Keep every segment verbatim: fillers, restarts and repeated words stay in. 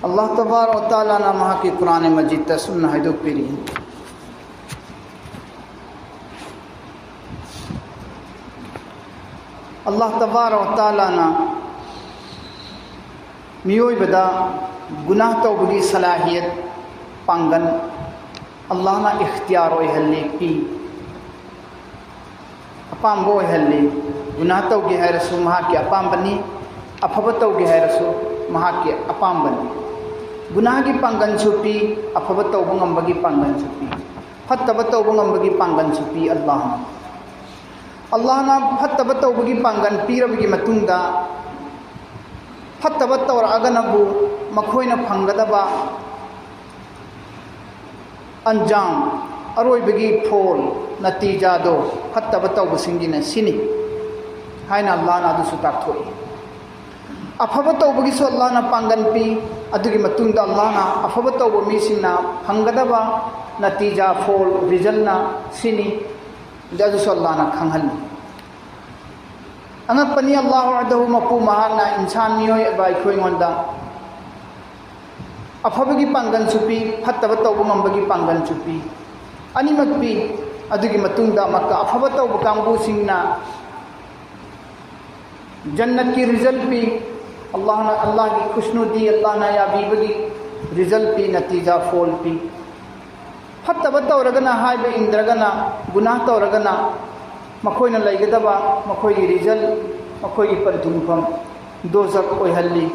ꯑꯜꯂꯥꯍ ꯇꯕꯥꯔꯛ ꯋ ꯇꯥꯂꯥꯅ ꯃꯍꯥꯛꯀꯤ ꯀꯨꯔꯥꯟ ꯃꯖꯤꯗꯇ ꯑꯁꯨꯝꯅ ꯍꯥꯏꯗꯣꯛꯄꯤꯔꯤ꯫ ꯑꯜꯂꯥꯍ ꯇꯕꯥꯔꯛ ꯋ ꯇꯥꯂꯥꯅ ꯃꯤꯑꯣꯏꯕꯗ ꯒꯨꯅꯥꯍ ꯇꯧꯕꯒꯤ ꯁꯂꯥꯍꯤꯌꯠ, ꯄꯥꯡꯒꯜ, ꯑꯜꯂꯥꯍꯅ ꯏꯈꯇꯤꯌꯥꯔ ꯑꯣꯏꯍꯜꯂꯤ, ꯄꯤ꯫ ꯑꯄꯥꯝꯕ ꯑꯣꯏꯍꯜꯂꯤ꯫ ꯒꯨꯅꯥꯍ ꯇꯧꯒꯦ ꯍꯥꯏꯔꯁꯨ ꯃꯍꯥꯛꯀꯤ ꯑꯄꯥꯝꯕꯅꯤ, ꯑꯐꯕ ꯇꯧꯒꯦ ꯍꯥꯏꯔꯁꯨ ꯃꯍꯥꯛꯀꯤ ꯑꯄꯥꯝꯕꯅꯤ꯫ ꯒꯨꯅꯥꯍꯒꯤ ꯄꯥꯡꯒꯜꯁꯨ ꯄꯤ, ꯑꯐꯕ ꯇꯧꯕ ꯉꯝꯕꯒꯤ ꯄꯥꯡꯒꯜꯁꯨ ꯄꯤ, ꯐꯠꯇꯕ ꯇꯧꯕ ꯉꯝꯕꯒꯤ ꯄꯥꯡꯒꯜꯁꯨ ꯄꯤ ꯑꯜꯂꯥꯍꯅ꯫ ꯑꯜꯂꯥꯍꯅ ꯐꯠꯇꯕ ꯇꯧꯕꯒꯤ ꯄꯥꯡꯒꯜ ꯄꯤꯔꯕꯒꯤ ꯃꯇꯨꯡꯗ, ꯐꯠꯇꯕ ꯇꯧꯔꯛꯑꯒꯅꯕꯨ ꯃꯈꯣꯏꯅ ꯐꯪꯒꯗꯕ ꯑꯟꯖꯥꯝ, ꯑꯔꯣꯏꯕꯒꯤ ꯐꯣꯜ, ꯅꯇꯤꯖꯥꯗꯣ ꯐꯠꯇꯕ ꯇꯧꯕꯁꯤꯡꯒꯤꯅ ꯁꯤꯅꯤ ꯍꯥꯏꯅ ꯑꯜꯂꯥꯍꯅ ꯑꯗꯨꯁꯨ ꯇꯥꯛꯊꯣꯛꯏ꯫ ꯑꯐꯕ ꯇꯧꯕꯒꯤꯁꯨ ꯑꯜꯂꯥꯍꯅ ꯄꯥꯡꯒꯜ ꯄꯤ, ꯑꯗꯨꯒꯤ ꯃꯇꯨꯡꯗ ꯑꯜꯂꯥꯍꯅ ꯑꯐꯕ ꯇꯧꯕ ꯃꯤꯁꯤꯡꯅ ꯐꯪꯒꯗꯕ ꯅꯇꯤꯖꯥ, ꯐꯣꯜ, ꯔꯤꯖꯜꯅ ꯁꯤꯅꯤ, ꯑꯗꯨꯁꯨ ꯑꯜꯂꯥꯍꯅ ꯈꯪꯍꯜꯂꯤ꯫ ꯑꯉꯛꯄꯅꯤ, ꯑꯜꯂꯥꯍ ꯋꯥꯍꯗꯍꯨ ꯃꯄꯨ ꯃꯍꯥꯛꯅ ꯏꯟꯁꯥꯟ, ꯃꯤꯑꯣꯏꯕ ꯑꯩꯈꯣꯏꯉꯣꯟꯗ ꯑꯐꯕꯒꯤ ꯄꯥꯡꯒꯜꯁꯨ ꯄꯤ, ꯐꯠꯇꯕ ꯇꯧꯕ ꯉꯝꯕꯒꯤ ꯄꯥꯡꯒꯜꯁꯨ ꯄꯤ, ꯑꯅꯤꯃꯛ ꯄꯤ꯫ ꯑꯗꯨꯒꯤ ꯃꯇꯨꯡꯗ ꯑꯃꯨꯛꯀ ꯑꯐꯕ ꯇꯧꯕ ꯀꯥꯡꯕꯨꯁꯤꯡꯅ ꯖꯟꯅꯠꯀꯤ ꯔꯤꯖꯜ ꯄꯤ, ꯑꯜꯂꯥꯍꯅ, ꯑꯜꯂꯥꯍꯒꯤ ꯈꯨꯁꯅꯨꯗꯤ, ꯑꯜꯂꯥꯍꯅ ꯌꯥꯕꯤꯕꯒꯤ ꯔꯤꯖꯜ ꯄꯤ, ꯅꯇꯤꯖꯥ, ꯐꯣꯜ ꯄꯤ꯫ ꯐꯠꯇꯕ ꯇꯧꯔꯒꯅ, ꯍꯥꯏꯕ ꯏꯟꯗ꯭ꯔꯒꯅ, ꯒꯨꯅꯥꯍ ꯇꯧꯔꯒꯅ, ꯃꯈꯣꯏꯅ ꯂꯩꯒꯗꯕ ꯃꯈꯣꯏꯒꯤ ꯔꯤꯖꯜ, ꯃꯈꯣꯏꯒꯤ ꯄꯟꯊꯨꯡꯐꯝ ꯗꯣꯖꯈ ꯑꯣꯏꯍꯜꯂꯤ꯫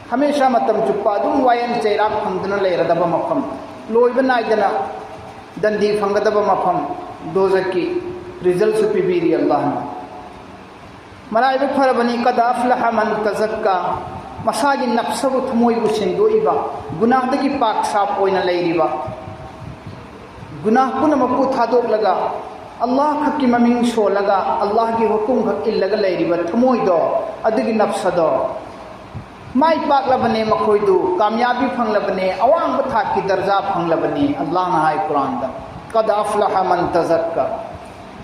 ꯍꯃꯦꯁꯥ, ꯃꯇꯝ ꯆꯨꯞꯄ ꯑꯗꯨꯝ ꯋꯥꯌꯦꯜ ꯆꯩꯔꯥꯛ ꯐꯪꯗꯨꯅ ꯂꯩꯔꯗꯕ ꯃꯐꯝ, ꯂꯣꯏꯕ ꯅꯥꯏꯗꯅ ꯗꯟꯗꯤ ꯐꯪꯒꯗꯕ ꯃꯐꯝ ꯗꯣꯖꯈꯀꯤ ꯔꯤꯖꯜꯁꯨ ꯄꯤꯕꯤꯔꯤ ꯑꯜꯂꯥꯍꯅ꯫ ꯃꯔꯥꯏꯕꯛ ꯐꯔꯕꯅꯤ, ꯀꯗ ꯑꯐꯂꯍ ꯃꯟ ꯇꯖꯛꯀ, ꯃꯁꯥꯒꯤ ꯅꯞꯁꯕꯨ, ꯊꯃꯣꯏꯕꯨ ꯁꯦꯡꯗꯣꯛꯏꯕ, ꯒꯨꯅꯥꯍꯗꯒꯤ ꯄꯥꯛ ꯁꯥꯞ ꯑꯣꯏꯅ ꯂꯩꯔꯤꯕ, ꯒꯨꯅꯥꯍ ꯄꯨꯝꯅꯃꯛꯄꯨ ꯊꯥꯗꯣꯛꯂꯒ, ꯑꯜꯂꯥꯍ ꯈꯛꯀꯤ ꯃꯃꯤꯡ ꯁꯣꯜꯂꯒ, ꯑꯜꯂꯥꯍꯒꯤ ꯍꯨꯀꯨꯝ ꯈꯛ ꯏꯜꯂꯒ ꯂꯩꯔꯤꯕ ꯊꯃꯣꯏꯗꯣ, ꯑꯗꯨꯒꯤ ꯅꯞꯁꯗꯣ, ꯃꯥꯏ ꯄꯥꯛꯂꯕꯅꯦ, ꯃꯈꯣꯏꯗꯨ ꯀꯥꯃꯌꯥꯕꯤ ꯐꯪꯂꯕꯅꯦ, ꯑꯋꯥꯡꯕ ꯊꯥꯛꯀꯤ ꯗꯔꯖꯥ ꯐꯪꯂꯕꯅꯦ꯫ ꯑꯜꯂꯥꯍꯅ ꯍꯥꯏ ꯀꯨꯔꯥꯟꯗ, "ꯀꯗ ꯑꯐꯂꯍ ꯃꯟ ꯇꯖꯛꯀ"꯫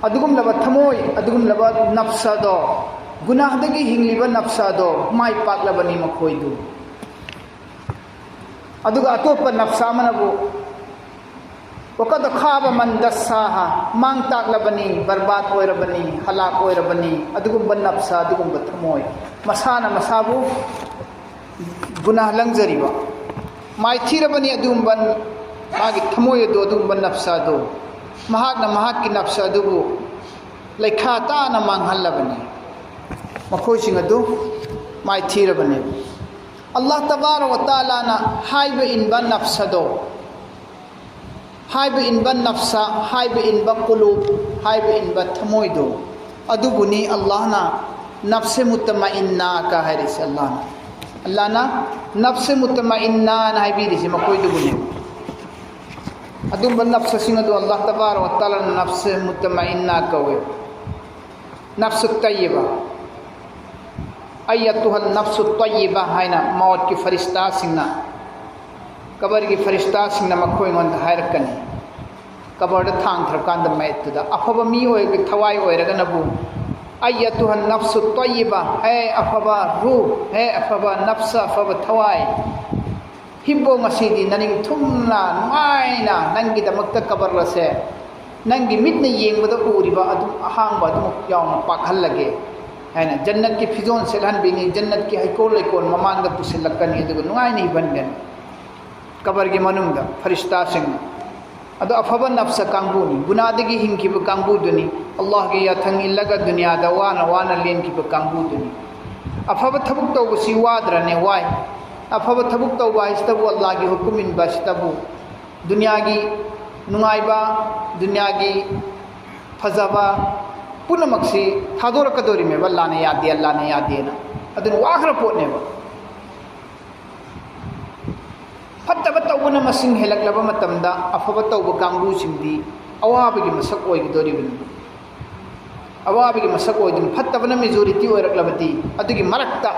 ꯑꯗꯨꯒꯨꯝꯂꯕ ꯊꯃꯣꯏ, ꯑꯗꯨꯒꯨꯝꯂꯕ ꯅꯞꯁꯗꯣ, ꯒꯨꯅꯥꯍꯗꯒꯤ ꯍꯤꯡꯂꯤꯕ ꯅꯞꯁ ꯑꯗꯣ ꯃꯥꯏ ꯄꯥꯛꯂꯕꯅꯤ ꯃꯈꯣꯏꯗꯨ꯫ ꯑꯗꯨꯒ ꯑꯇꯣꯞꯄ ꯅꯞꯁ ꯑꯃꯅꯕꯨ, "ꯋꯀꯗ ꯈꯥꯕ ꯃꯟ ꯗꯁꯥꯍꯥ", ꯃꯥꯡ ꯇꯥꯛꯂꯕꯅꯤ, ꯕꯔꯕꯥꯗ ꯑꯣꯏꯔꯕꯅꯤ, ꯍꯂꯥꯛ ꯑꯣꯏꯔꯕꯅꯤ, ꯑꯗꯨꯒꯨꯝꯕ ꯅꯞꯁ, ꯑꯗꯨꯒꯨꯝꯕ ꯊꯃꯣꯏ, ꯃꯁꯥꯅ ꯃꯁꯥꯕꯨ ꯒꯨꯅꯥꯍ ꯂꯪꯖꯔꯤꯕ, ꯃꯥꯏꯊꯤꯔꯕꯅꯤ ꯑꯗꯨꯒꯨꯝꯕ ꯃꯥꯒꯤ ꯊꯃꯣꯏ ꯑꯗꯨ, ꯑꯗꯨꯒꯨꯝꯕ ꯅꯞꯁ ꯑꯗꯨ꯫ ꯃꯍꯥꯛꯅ ꯃꯍꯥꯛꯀꯤ ꯅꯞꯁ ꯑꯗꯨꯕꯨ ꯂꯩꯈꯥ ꯇꯥꯅ ꯃꯥꯡꯍꯜꯂꯕꯅꯤ꯫ ꯃꯈꯣꯏꯁꯤꯡ ꯑꯗꯨ ꯃꯥꯏꯊꯤꯔꯕꯅꯤ꯫ ꯑꯜꯂꯥꯍ ꯇꯕꯥꯔꯛ ꯋ ꯇꯥꯂꯥꯅ ꯍꯥꯏꯕ ꯏꯟꯕ ꯅꯞꯁ ꯑꯗꯣ, ꯍꯥꯏꯕ ꯏꯟꯕ ꯅꯞꯁ, ꯍꯥꯏꯕ ꯏꯟꯕ ꯀꯨꯂꯨꯕ, ꯍꯥꯏꯕ ꯏꯟꯕ ꯊꯃꯣꯏꯗꯣ, ꯑꯗꯨꯕꯨꯅꯤ ꯑꯜꯂꯥꯍꯅ ꯅꯞꯁꯦ ꯃꯨꯇꯃꯏꯟꯅꯥ ꯀ ꯍꯥꯏꯔꯤꯁꯦ꯫ ꯑꯜꯂꯥꯍꯅ, ꯑꯜꯂꯥꯍꯅ ꯅꯞꯁꯦ ꯃꯨꯇꯃꯏꯟꯅꯥꯅ ꯍꯥꯏꯕꯤꯔꯤꯁꯦ ꯃꯈꯣꯏꯗꯨꯕꯨꯅꯦ꯫ ꯑꯗꯨꯝꯕ ꯅꯞꯁꯁꯤꯡ ꯑꯗꯨ ꯑꯜꯂꯥꯍ ꯇꯕꯥꯔꯛ ꯋ ꯇꯥꯂꯥꯅ ꯅꯞꯁꯦ ꯃꯨꯇꯃꯏꯟꯅꯥ ꯀꯧꯋꯦ꯫ ꯅꯞꯁꯨ ꯇꯩꯌꯕ, "ꯑꯌ꯭ꯌꯇꯨꯍꯟ ꯅꯞꯁꯨ ꯇꯩꯌꯕ" ꯍꯥꯏꯅ ꯃꯧꯠꯀꯤ ꯐꯔꯤꯁꯇꯥꯁꯤꯡꯅ, ꯀꯕꯔꯒꯤ ꯐꯔꯤꯁꯇꯥꯁꯤꯡꯅ ꯃꯈꯣꯏꯉꯣꯟꯗ ꯍꯥꯏꯔꯛꯀꯅꯤ꯫ ꯀꯕꯔꯗ ꯊꯥꯡꯊꯔꯀꯥꯟꯗ ꯃꯌꯦꯛꯇꯨꯗ ꯑꯐꯕ ꯃꯤ ꯑꯣꯏ-, ꯊꯋꯥꯏ ꯑꯣꯏꯔꯒꯅꯕꯨ, "ꯑꯌ꯭ꯌꯇꯨꯍꯟ ꯅꯞꯁꯨ ꯇꯩꯌꯕ", ꯍꯦ ꯑꯐꯕ ꯔꯨꯍ, ꯍꯦ ꯑꯐꯕ ꯅꯞꯁ, ꯑꯐꯕ ꯊꯋꯥꯏ, ꯍꯤꯞꯄꯣ, ꯉꯁꯤꯗꯤ ꯅꯅꯤꯡ ꯊꯨꯡꯅ ꯅꯨꯡꯉꯥꯏꯅ ꯅꯪꯒꯤꯗꯃꯛꯇ ꯀꯕꯔ ꯑꯁꯦ ꯅꯪꯒꯤ ꯃꯤꯠꯅ ꯌꯦꯡꯕꯗ ꯎꯔꯤꯕ ꯑꯗꯨꯝ ꯑꯍꯥꯡꯕ ꯑꯗꯨꯃꯛ ꯌꯥꯎꯅ ꯄꯥꯛꯍꯜꯂꯒꯦ ꯍꯥꯏꯅ ꯖꯟꯅꯠꯀꯤ ꯐꯤꯖꯣꯜ ꯁꯦꯠꯍꯟꯕꯤꯅꯤ, ꯖꯟꯅꯠꯀꯤ ꯍꯩꯀꯣꯜ ꯂꯩꯀꯣꯜ ꯃꯃꯥꯡꯗ ꯄꯨꯁꯤꯜꯂꯛꯀꯅꯤ, ꯑꯗꯨꯒ ꯅꯨꯡꯉꯥꯏꯅ ꯍꯤꯞꯍꯟꯒꯅꯤ꯫ ꯀꯕꯔꯒꯤ ꯃꯅꯨꯡꯗ ꯐꯔꯤꯁꯇꯥꯁꯤꯡꯅ꯫ ꯑꯗꯣ ꯑꯐꯕ ꯅꯞꯁ ꯀꯥꯡꯕꯨꯅꯤ, ꯒꯨꯅꯥꯗꯒꯤ ꯍꯤꯡꯈꯤꯕ ꯀꯥꯡꯕꯨꯗꯨꯅꯤ, ꯑꯜꯂꯥꯍꯒꯤ ꯌꯥꯊꯪ ꯏꯜꯂꯒ ꯗꯨꯅꯤꯌꯥꯗ ꯋꯥꯅ ꯋꯥꯅ ꯂꯦꯟꯈꯤꯕ ꯀꯥꯡꯕꯨꯗꯨꯅꯤ꯫ ꯑꯐꯕ ꯊꯕꯛ ꯇꯧꯕꯁꯤ ꯋꯥꯗ꯭ꯔꯅꯦ? ꯋꯥꯏ꯫ ꯑꯐꯕ ꯊꯕꯛ ꯇꯧꯕ ꯍꯥꯏꯁꯤꯇꯕꯨ, ꯑꯜꯂꯥꯍꯒꯤ ꯍꯨꯀꯨꯝ ꯏꯟꯕ ꯑꯁꯤꯇꯕꯨ, ꯗꯨꯅꯤꯌꯥꯒꯤ ꯅꯨꯡꯉꯥꯏꯕ, ꯗꯨꯅꯤꯌꯥꯒꯤ ꯐꯖꯕ ꯄꯨꯝꯅꯃꯛꯁꯤ ꯊꯥꯗꯣꯔꯛꯀꯗꯧꯔꯤꯃꯦꯕ, ꯑꯜꯂꯥꯍꯅ ꯌꯥꯗꯦ, ꯑꯜꯂꯥꯍꯅ ꯌꯥꯗꯦꯅ꯫ ꯑꯗꯨꯅ ꯋꯥꯈ꯭ꯔ ꯄꯣꯠꯅꯦꯕ꯫ ꯐꯠꯇꯕ ꯇꯧꯕꯅ ꯃꯁꯤꯡ ꯍꯦꯜꯂꯛꯂꯕ ꯃꯇꯝꯗ, ꯑꯐꯕ ꯇꯧꯕ ꯀꯥꯡꯕꯨꯁꯤꯡꯗꯤ ꯑꯋꯥꯕꯒꯤ ꯃꯁꯛ ꯑꯣꯏꯒꯗꯧꯔꯤꯕꯅꯤ꯫ ꯑꯋꯥꯕꯒꯤ ꯃꯁꯛ ꯑꯣꯏꯗꯨꯅ, ꯐꯠꯇꯕꯅ ꯃꯦꯖꯣꯔꯤꯇꯤ ꯑꯣꯏꯔꯛꯂꯕꯗꯤ, ꯑꯗꯨꯒꯤ ꯃꯔꯛꯇ,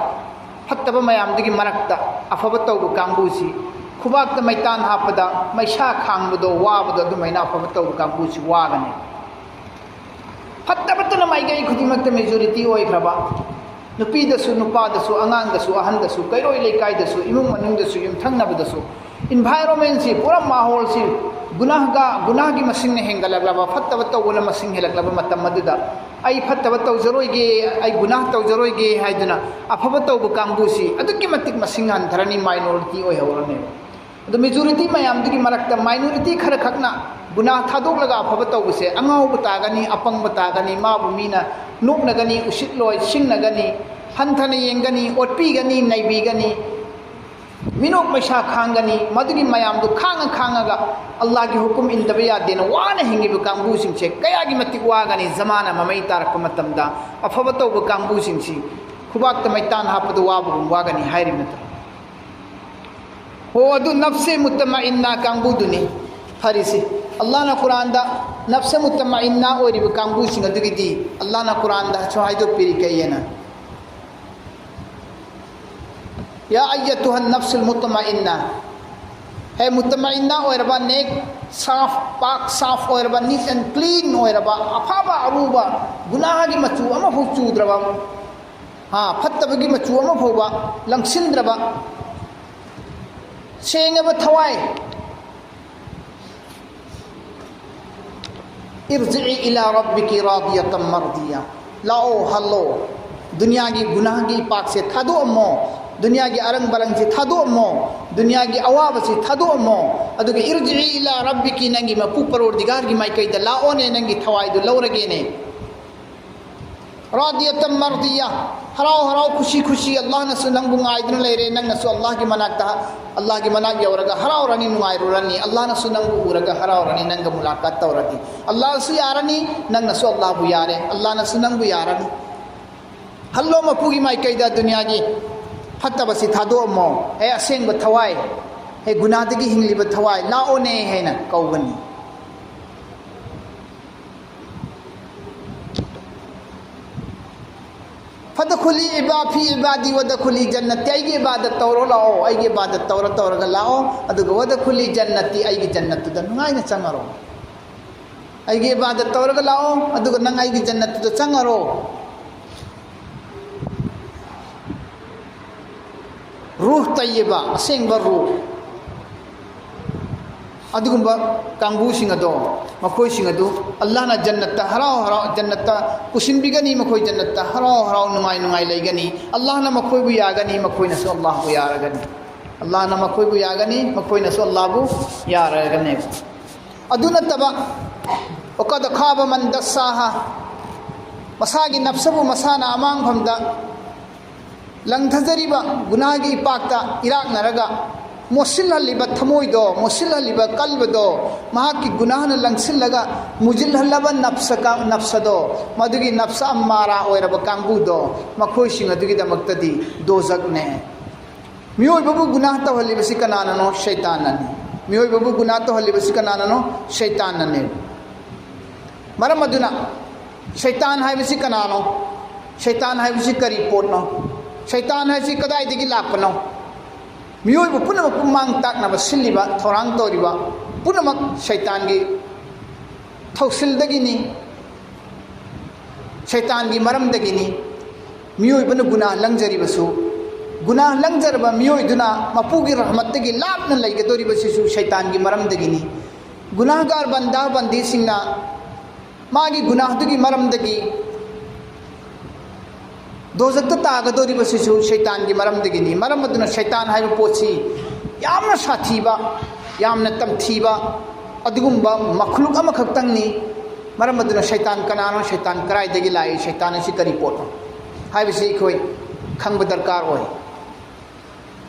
ꯐꯠꯇꯕ ꯃꯌꯥꯝꯗꯨꯒꯤ ꯃꯔꯛꯇ ꯑꯐꯕ ꯇꯧꯕ ꯀꯥꯡꯕꯨꯁꯤ, ꯈꯨꯕꯥꯛꯇ ꯃꯩꯇꯥꯟ ꯍꯥꯞꯄꯗ ꯃꯩꯁꯥ ꯈꯥꯡꯕꯗꯣ ꯋꯥꯕꯗꯣ, ꯑꯗꯨꯃꯥꯏꯅ ꯑꯐꯕ ꯇꯧꯕ ꯀꯥꯡꯕꯨꯁꯤ ꯋꯥꯒꯅꯤ꯫ ꯐꯠꯇꯕꯇꯅ ꯃꯥꯏꯀꯩ ꯈꯨꯗꯤꯡꯃꯛꯇ majority ꯑꯣꯏꯈ꯭ꯔꯕ, ꯅꯨꯄꯤꯗꯁꯨ, ꯅꯨꯄꯥꯗꯁꯨ, ꯑꯉꯥꯡꯗꯁꯨ, ꯑꯍꯟꯗꯁꯨ, ꯀꯩꯔꯣꯏ ꯂꯩꯀꯥꯏꯗꯁꯨ, ꯏꯃꯨꯡ ꯃꯅꯨꯡꯗꯁꯨ, ꯌꯨꯝꯊꯪꯅꯕꯗꯁꯨ, environmentꯁꯤ, ꯄꯨꯔꯥ ꯃꯥꯍꯣꯜꯁꯤ ꯒꯨꯅꯥꯍꯒ, ꯒꯨꯅꯥꯍꯒꯤ ꯃꯁꯤꯡꯅ ꯍꯦꯟꯒꯠꯂꯛꯂꯕ, ꯐꯠꯇꯕ ꯇꯧꯕꯅ ꯃꯁꯤꯡ ꯍꯦꯜꯂꯛꯂꯕ ꯃꯇꯝ ꯑꯗꯨꯗ, "ꯑꯩ ꯐꯠꯇꯕ ꯇꯧꯖꯔꯣꯏꯒꯦ, ꯑꯩ ꯒꯨꯅꯥꯍ ꯇꯧꯖꯔꯣꯏꯒꯦ" ꯍꯥꯏꯗꯨꯅ ꯑꯐꯕ ꯇꯧꯕ ꯀꯥꯡꯕꯨꯁꯤ ꯑꯗꯨꯛꯀꯤ ꯃꯇꯤꯛ ꯃꯁꯤꯡ ꯍꯟꯊꯔꯅꯤ, minority ꯑꯣꯏꯍꯧꯔꯅꯦꯕ꯫ ꯑꯗꯨ majority ꯃꯌꯥꯝꯗꯨꯒꯤ ꯃꯔꯛꯇ minority ꯈꯔꯈꯛꯅ ꯒꯨꯅꯥꯍ ꯊꯥꯗꯣꯛꯂꯒ ꯑꯐꯕ ꯇꯧꯕꯁꯦ ꯑꯉꯥꯎꯕ ꯇꯥꯒꯅꯤ, ꯑꯄꯪꯕ ꯇꯥꯒꯅꯤ, ꯃꯥꯕꯨ ꯃꯤꯅ ꯅꯣꯛꯅꯒꯅꯤ, ꯎꯁꯤꯠꯂꯣꯏ, ꯁꯤꯡꯅꯒꯅꯤ, ꯍꯟꯊꯅ ꯌꯦꯡꯒꯅꯤ, ꯑꯣꯠꯄꯤꯒꯅꯤ, ꯅꯩꯕꯤꯒꯅꯤ, ꯃꯤꯅꯣꯛ ꯃꯩꯁꯥ ꯈꯥꯡꯒꯅꯤ꯫ ꯃꯗꯨꯒꯤ ꯃꯌꯥꯝꯗꯨ ꯈꯥꯡꯉ ꯈꯥꯡꯉꯒ ꯑꯜꯂꯥꯍꯒꯤ ꯍꯨꯀꯨꯝ ꯏꯟꯗꯕ ꯌꯥꯗꯦꯅ ꯋꯥꯅ ꯍꯤꯡꯉꯤꯕ ꯀꯥꯡꯕꯨꯁꯤꯡꯁꯦ ꯀꯌꯥꯒꯤ ꯃꯇꯤꯛ ꯋꯥꯒꯅꯤ꯫ ꯖꯃꯥꯅ ꯃꯃꯩ ꯇꯥꯔꯛꯄ ꯃꯇꯝꯗ ꯑꯐꯕ ꯇꯧꯕ ꯀꯥꯡꯕꯨꯁꯤꯡꯁꯤ ꯈꯨꯕꯥꯛꯇ ꯃꯩꯇꯥꯟ ꯍꯥꯞꯄꯗ ꯋꯥꯕꯒꯨꯝ ꯋꯥꯒꯅꯤ ꯍꯥꯏꯔꯤꯕ ꯅꯠꯇ꯭ꯔꯣ? ꯍꯣ, ꯑꯗꯨ ꯅꯐꯁꯦ ꯃꯨꯇꯃꯏꯟꯅꯥ ꯀꯥꯡꯕꯨꯗꯨꯅꯤ ꯐꯔꯤꯁꯤ꯫ ꯑꯜꯂꯥꯍꯅ ꯀꯨꯔꯥꯟꯗ ꯅꯐꯁꯦ ꯃꯨꯇꯃꯏꯟꯅꯥ ꯑꯣꯏꯔꯤꯕ ꯀꯥꯡꯕꯨꯁꯤꯡ ꯑꯗꯨꯒꯤꯗꯤ ꯑꯜꯂꯥꯍꯅ ꯀꯨꯔꯥꯟꯗꯁꯨ ꯍꯥꯏꯗꯣꯛꯄꯤꯔꯤ ꯀꯩ ꯍꯥꯏꯅ, "ꯌꯥ ꯑꯩꯌꯠꯇꯨꯍꯟ ꯅꯐꯁꯨꯜ ꯃꯨꯇꯃꯏꯟꯅꯥ", ꯍꯦ ꯃꯨꯇꯃꯏꯟꯅꯥ ꯑꯣꯏꯔꯕ, ꯅꯦꯛ, ꯁꯥꯐ, ꯄꯥꯛ ꯁꯥꯐ ꯑꯣꯏꯔꯕ, neat and clean ꯑꯣꯏꯔꯕ, ꯑꯐꯕ ꯑꯔꯨꯕ ꯒꯨꯅꯥꯍꯒꯤ ꯃꯆꯨ ꯑꯃꯐꯥꯎ ꯆꯨꯗ꯭ꯔꯕ, ꯍꯥ, ꯐꯠꯇꯕꯒꯤ ꯃꯆꯨ ꯑꯃ ꯐꯥꯎꯕ ꯂꯪꯁꯤꯟꯗ꯭ꯔꯕ, ꯁꯦꯡꯉꯕ ꯊꯋꯥꯏ꯫ "ꯏꯔꯖꯤꯏ ꯏꯂꯥ ꯔꯕꯤꯀꯤ ꯔꯥꯗꯤꯌꯇꯝ ꯃꯔꯗꯤꯌꯥ", ꯂꯥꯛꯑꯣ, ꯍꯜꯂꯣ, ꯗꯨꯅꯤꯌꯥꯒꯤ ꯒꯨꯅꯥꯍꯒꯤ ꯄꯥꯛꯁꯦ ꯊꯥꯗꯣꯛꯑꯝꯃꯣ, ꯗꯨꯅꯤꯌꯥꯒꯤ ꯑꯔꯪ ꯕꯔꯪꯁꯦ ꯊꯥꯗꯣꯛꯑꯝꯃꯣ, ꯗꯨꯅꯤꯌꯥꯒꯤ ꯑꯋꯥꯕꯁꯤ ꯊꯥꯗꯣꯛꯑꯝꯃꯣ, ꯑꯗꯨꯒ "ꯏꯔꯖꯤꯏ ꯏꯂꯥ ꯔꯕꯤꯀꯤ", ꯅꯪꯒꯤ ꯃꯄꯨ ꯄꯔꯣꯔꯗꯤꯒꯥꯔꯒꯤ ꯃꯥꯏꯀꯩꯗ ꯂꯥꯛꯑꯣꯅꯦ, ꯅꯪꯒꯤ ꯊꯋꯥꯏꯗꯨ ꯂꯧꯔꯒꯦꯅꯦ꯫ "ꯔꯥꯗꯤꯌꯇꯝ ꯃꯔꯗꯤꯌꯥ", ꯍꯔꯥꯎ ꯍꯔꯥꯎ, ꯈꯨꯁꯤ ꯈꯨꯁꯤ, ꯑꯜꯂꯥꯍꯅꯁꯨ ꯅꯪꯕꯨ ꯉꯥꯏꯗꯨꯅ ꯂꯩꯔꯦ, ꯅꯪꯅꯁꯨ ꯑꯜꯂꯥꯍꯒꯤ ꯃꯅꯥꯛꯇ, ꯑꯜꯂꯥꯍꯒꯤ ꯃꯅꯥꯛ ꯌꯧꯔꯒ ꯍꯔꯥꯎꯔꯅꯤ, ꯅꯨꯡꯉꯥꯏꯔꯨꯔꯅꯤ, ꯑꯜꯂꯥꯍꯅꯁꯨ ꯅꯪꯕꯨ ꯎꯔꯒ ꯍꯔꯥꯎꯔꯅꯤ, ꯅꯪꯒ ꯃꯨꯂꯥꯀꯥꯠ ꯇꯧꯔꯗꯤ꯫ ꯑꯜꯂꯥꯍꯁꯨ ꯌꯥꯔꯅꯤ, ꯅꯪꯅꯁꯨ ꯑꯜꯂꯥꯍꯕꯨ ꯌꯥꯔꯦ, ꯑꯜꯂꯥꯍꯅꯁꯨ ꯅꯪꯕꯨ ꯌꯥꯔꯅꯤ꯫ ꯍꯜꯂꯣ ꯃꯄꯨꯒꯤ ꯃꯥꯏꯀꯩꯗ, ꯗꯨꯅꯤꯌꯥꯒꯤ ꯐꯠꯇꯕꯁꯤ ꯊꯥꯗꯣꯛꯑꯝꯃꯣ꯫ ꯍꯦ ꯑꯁꯦꯡꯕ ꯊꯋꯥꯏ, ꯍꯦ ꯒꯨꯅꯥꯗꯒꯤ ꯍꯤꯡꯂꯤꯕ ꯊꯋꯥꯏ, ꯂꯥꯛꯑꯣꯅꯦ ꯍꯥꯏꯅ ꯀꯧꯒꯅꯤ꯫ "ꯐꯗꯈꯨꯂꯤ ꯏꯕꯥ-, ꯐꯤ ꯏꯕꯥꯗꯤ ꯋꯗꯈꯨꯂꯤ ꯖꯟꯅꯇꯤ", ꯑꯩꯒꯤ ꯏꯕꯥꯗꯠ ꯇꯧꯔꯣ ꯂꯥꯛꯑꯣ, ꯑꯩꯒꯤ ꯏꯕꯥꯗꯠ ꯇꯧꯔ ꯇꯧꯔꯒ ꯂꯥꯛꯑꯣ, ꯑꯗꯨꯒ "ꯋꯗꯈꯨꯂꯤ ꯖꯟꯅꯇꯤ", ꯑꯩꯒꯤ ꯖꯟꯅꯠꯇꯨꯗ ꯅꯨꯡꯉꯥꯏꯅ ꯆꯪꯉꯔꯣ꯫ ꯑꯩꯒꯤ ꯏꯕꯥꯗꯠ ꯇꯧꯔꯒ ꯂꯥꯛꯑꯣ, ꯑꯗꯨꯒ ꯅꯪ ꯑꯩꯒꯤ ꯖꯟꯅꯠꯇꯨꯗ ꯆꯪꯉꯔꯣ꯫ ꯔꯨꯍ ꯇꯩꯌꯕ, ꯑꯁꯦꯡꯕ ꯔꯨꯍ, ꯑꯗꯨꯒꯨꯝꯕ ꯀꯥꯡꯕꯨꯁꯤꯡ ꯑꯗꯣ, ꯃꯈꯣꯏꯁꯤꯡ ꯑꯗꯨ ꯑꯜꯂꯥꯍꯅ ꯖꯟꯅꯠꯇ ꯍꯔꯥꯎ ꯍꯔꯥꯎ, ꯖꯟꯅꯠꯇ ꯄꯨꯁꯤꯟꯕꯤꯒꯅꯤ꯫ ꯃꯈꯣꯏ ꯖꯟꯅꯠꯇ ꯍꯔꯥꯎ ꯍꯔꯥꯎ, ꯅꯨꯡꯉꯥꯏ ꯅꯨꯡꯉꯥꯏ ꯂꯩꯒꯅꯤ꯫ ꯑꯜꯂꯥꯍꯅ ꯃꯈꯣꯏꯕꯨ ꯌꯥꯒꯅꯤ, ꯃꯈꯣꯏꯅꯁꯨ ꯑꯜꯂꯥꯍꯕꯨ ꯌꯥꯔꯒꯅꯤ꯫ ꯑꯜꯂꯥꯍꯅ ꯃꯈꯣꯏꯕꯨ ꯌꯥꯒꯅꯤ, ꯃꯈꯣꯏꯅꯁꯨ ꯑꯜꯂꯥꯍꯕꯨ ꯌꯥꯔꯒꯅꯤ꯫ ꯑꯗꯨ ꯅꯠꯇꯕ, "ꯋꯀꯗ ꯈꯥꯕ ꯃꯟ ꯗꯁꯥꯍꯥ", ꯃꯁꯥꯒꯤ ꯅꯞꯁꯕꯨ ꯃꯁꯥꯅ ꯑꯃꯥꯡꯐꯝꯗ ꯂꯪꯊꯖꯔꯤꯕ ꯒꯨꯅꯥꯒꯤ ꯏꯄꯥꯛꯇ ꯏꯔꯥꯛꯅꯔꯒ, ꯃꯣꯠꯁꯤꯜꯍꯜꯂꯤꯕ ꯊꯃꯣꯏꯗꯣ, ꯃꯣꯠꯁꯤꯜꯍꯜꯂꯤꯕ ꯀꯜꯕꯗꯣ, ꯃꯍꯥꯛꯀꯤ ꯒꯨꯅꯥꯅ ꯂꯪꯁꯤꯜꯂꯒ ꯃꯨꯖꯤꯜꯍꯜꯂꯕ ꯅꯞꯁ ꯀꯥ-, ꯅꯞꯁꯗꯣ, ꯃꯗꯨꯒꯤ ꯅꯞꯁ ꯑꯝꯃꯥꯔꯥ ꯑꯣꯏꯔꯕ ꯀꯥꯡꯕꯨꯗꯣ, ꯃꯈꯣꯏꯁꯤꯡ ꯑꯗꯨꯒꯤꯗꯃꯛꯇꯗꯤ ꯗꯣꯖꯛꯅꯦ꯫ ꯃꯤꯑꯣꯏꯕꯕꯨ ꯒꯨꯅꯥ ꯇꯧꯍꯜꯂꯤꯕꯁꯤ ꯀꯅꯥꯅꯅꯣ? ꯁꯩꯇꯥꯟꯅꯅꯤ꯫ ꯃꯤꯑꯣꯏꯕꯕꯨ ꯒꯨꯅꯥ ꯇꯧꯍꯜꯂꯤꯕꯁꯤ ꯀꯅꯥꯅꯅꯣ? ꯁꯩꯇꯥꯟꯅꯅꯦ꯫ ꯃꯔꯝ ꯑꯗꯨꯅ ꯁꯩꯇꯥꯟ ꯍꯥꯏꯕꯁꯤ ꯀꯅꯥꯅꯣ? ꯁꯩꯇꯥꯟ ꯍꯥꯏꯕꯁꯤ ꯀꯔꯤ ꯄꯣꯠꯅꯣ? ꯁꯩꯇꯥꯟ ꯍꯥꯏꯁꯤ ꯀꯗꯥꯏꯗꯒꯤ ꯂꯥꯛꯄꯅꯣ? ꯃꯤꯑꯣꯏꯕ ꯄꯨꯝꯅꯃꯛꯄꯨ ꯃꯥꯡ ꯇꯥꯛꯅꯕ ꯁꯤꯜꯂꯤꯕ, ꯊꯧꯔꯥꯡ ꯇꯧꯔꯤꯕ ꯄꯨꯝꯅꯃꯛ ꯁꯩꯇꯥꯟꯒꯤ ꯊꯧꯁꯤꯜꯗꯒꯤꯅꯤ, ꯁꯩꯇꯥꯟꯒꯤ ꯃꯔꯝꯗꯒꯤꯅꯤ꯫ ꯃꯤꯑꯣꯏꯕꯅ ꯒꯨꯅꯥ ꯂꯪꯖꯔꯤꯕꯁꯨ, ꯒꯨꯅꯥ ꯂꯪꯖꯔꯕ ꯃꯤꯑꯣꯏꯗꯨꯅ ꯃꯄꯨꯒꯤ ꯔꯍꯃꯠꯇꯒꯤ ꯂꯥꯞꯅ ꯂꯩꯒꯗꯧꯔꯤꯕꯁꯤꯁꯨ ꯁꯩꯇꯥꯟꯒꯤ ꯃꯔꯝꯗꯒꯤꯅꯤ꯫ ꯒꯨꯅꯥꯒꯥꯔ ꯕꯟꯗꯥ ꯕꯟꯗꯤꯁꯤꯡꯅ ꯃꯥꯒꯤ ꯒꯨꯅꯥꯗꯨꯒꯤ ꯃꯔꯝꯗꯒꯤ ꯗꯣꯖꯛꯇ ꯇꯥꯒꯗꯧꯔꯤꯕꯁꯤꯁꯨ ꯁꯩꯇꯥꯟꯒꯤ ꯃꯔꯝꯗꯒꯤꯅꯤ꯫ ꯃꯔꯝ ꯑꯗꯨꯅ ꯁꯩꯇꯥꯟ ꯍꯥꯏꯕ ꯄꯣꯠꯁꯤ ꯌꯥꯝꯅ ꯁꯥꯊꯤꯕ, ꯌꯥꯝꯅ ꯇꯝꯊꯤꯕ ꯑꯗꯨꯒꯨꯝꯕ ꯃꯈꯂꯨꯛ ꯑꯃꯈꯛꯇꯪꯅꯤ꯫ ꯃꯔꯝ ꯑꯗꯨꯅ ꯁꯩꯇꯥꯟ ꯀꯅꯥꯅꯣ, ꯁꯩꯇꯥꯟ ꯀꯗꯥꯏꯗꯒꯤ ꯂꯥꯛꯏ, ꯁꯩꯇꯥꯟ ꯑꯁꯤ ꯀꯔꯤ ꯄꯣꯠꯅꯣ ꯍꯥꯏꯕꯁꯤ ꯑꯩꯈꯣꯏ ꯈꯪꯕ ꯗꯔꯀꯥꯔ ꯑꯣꯏ꯫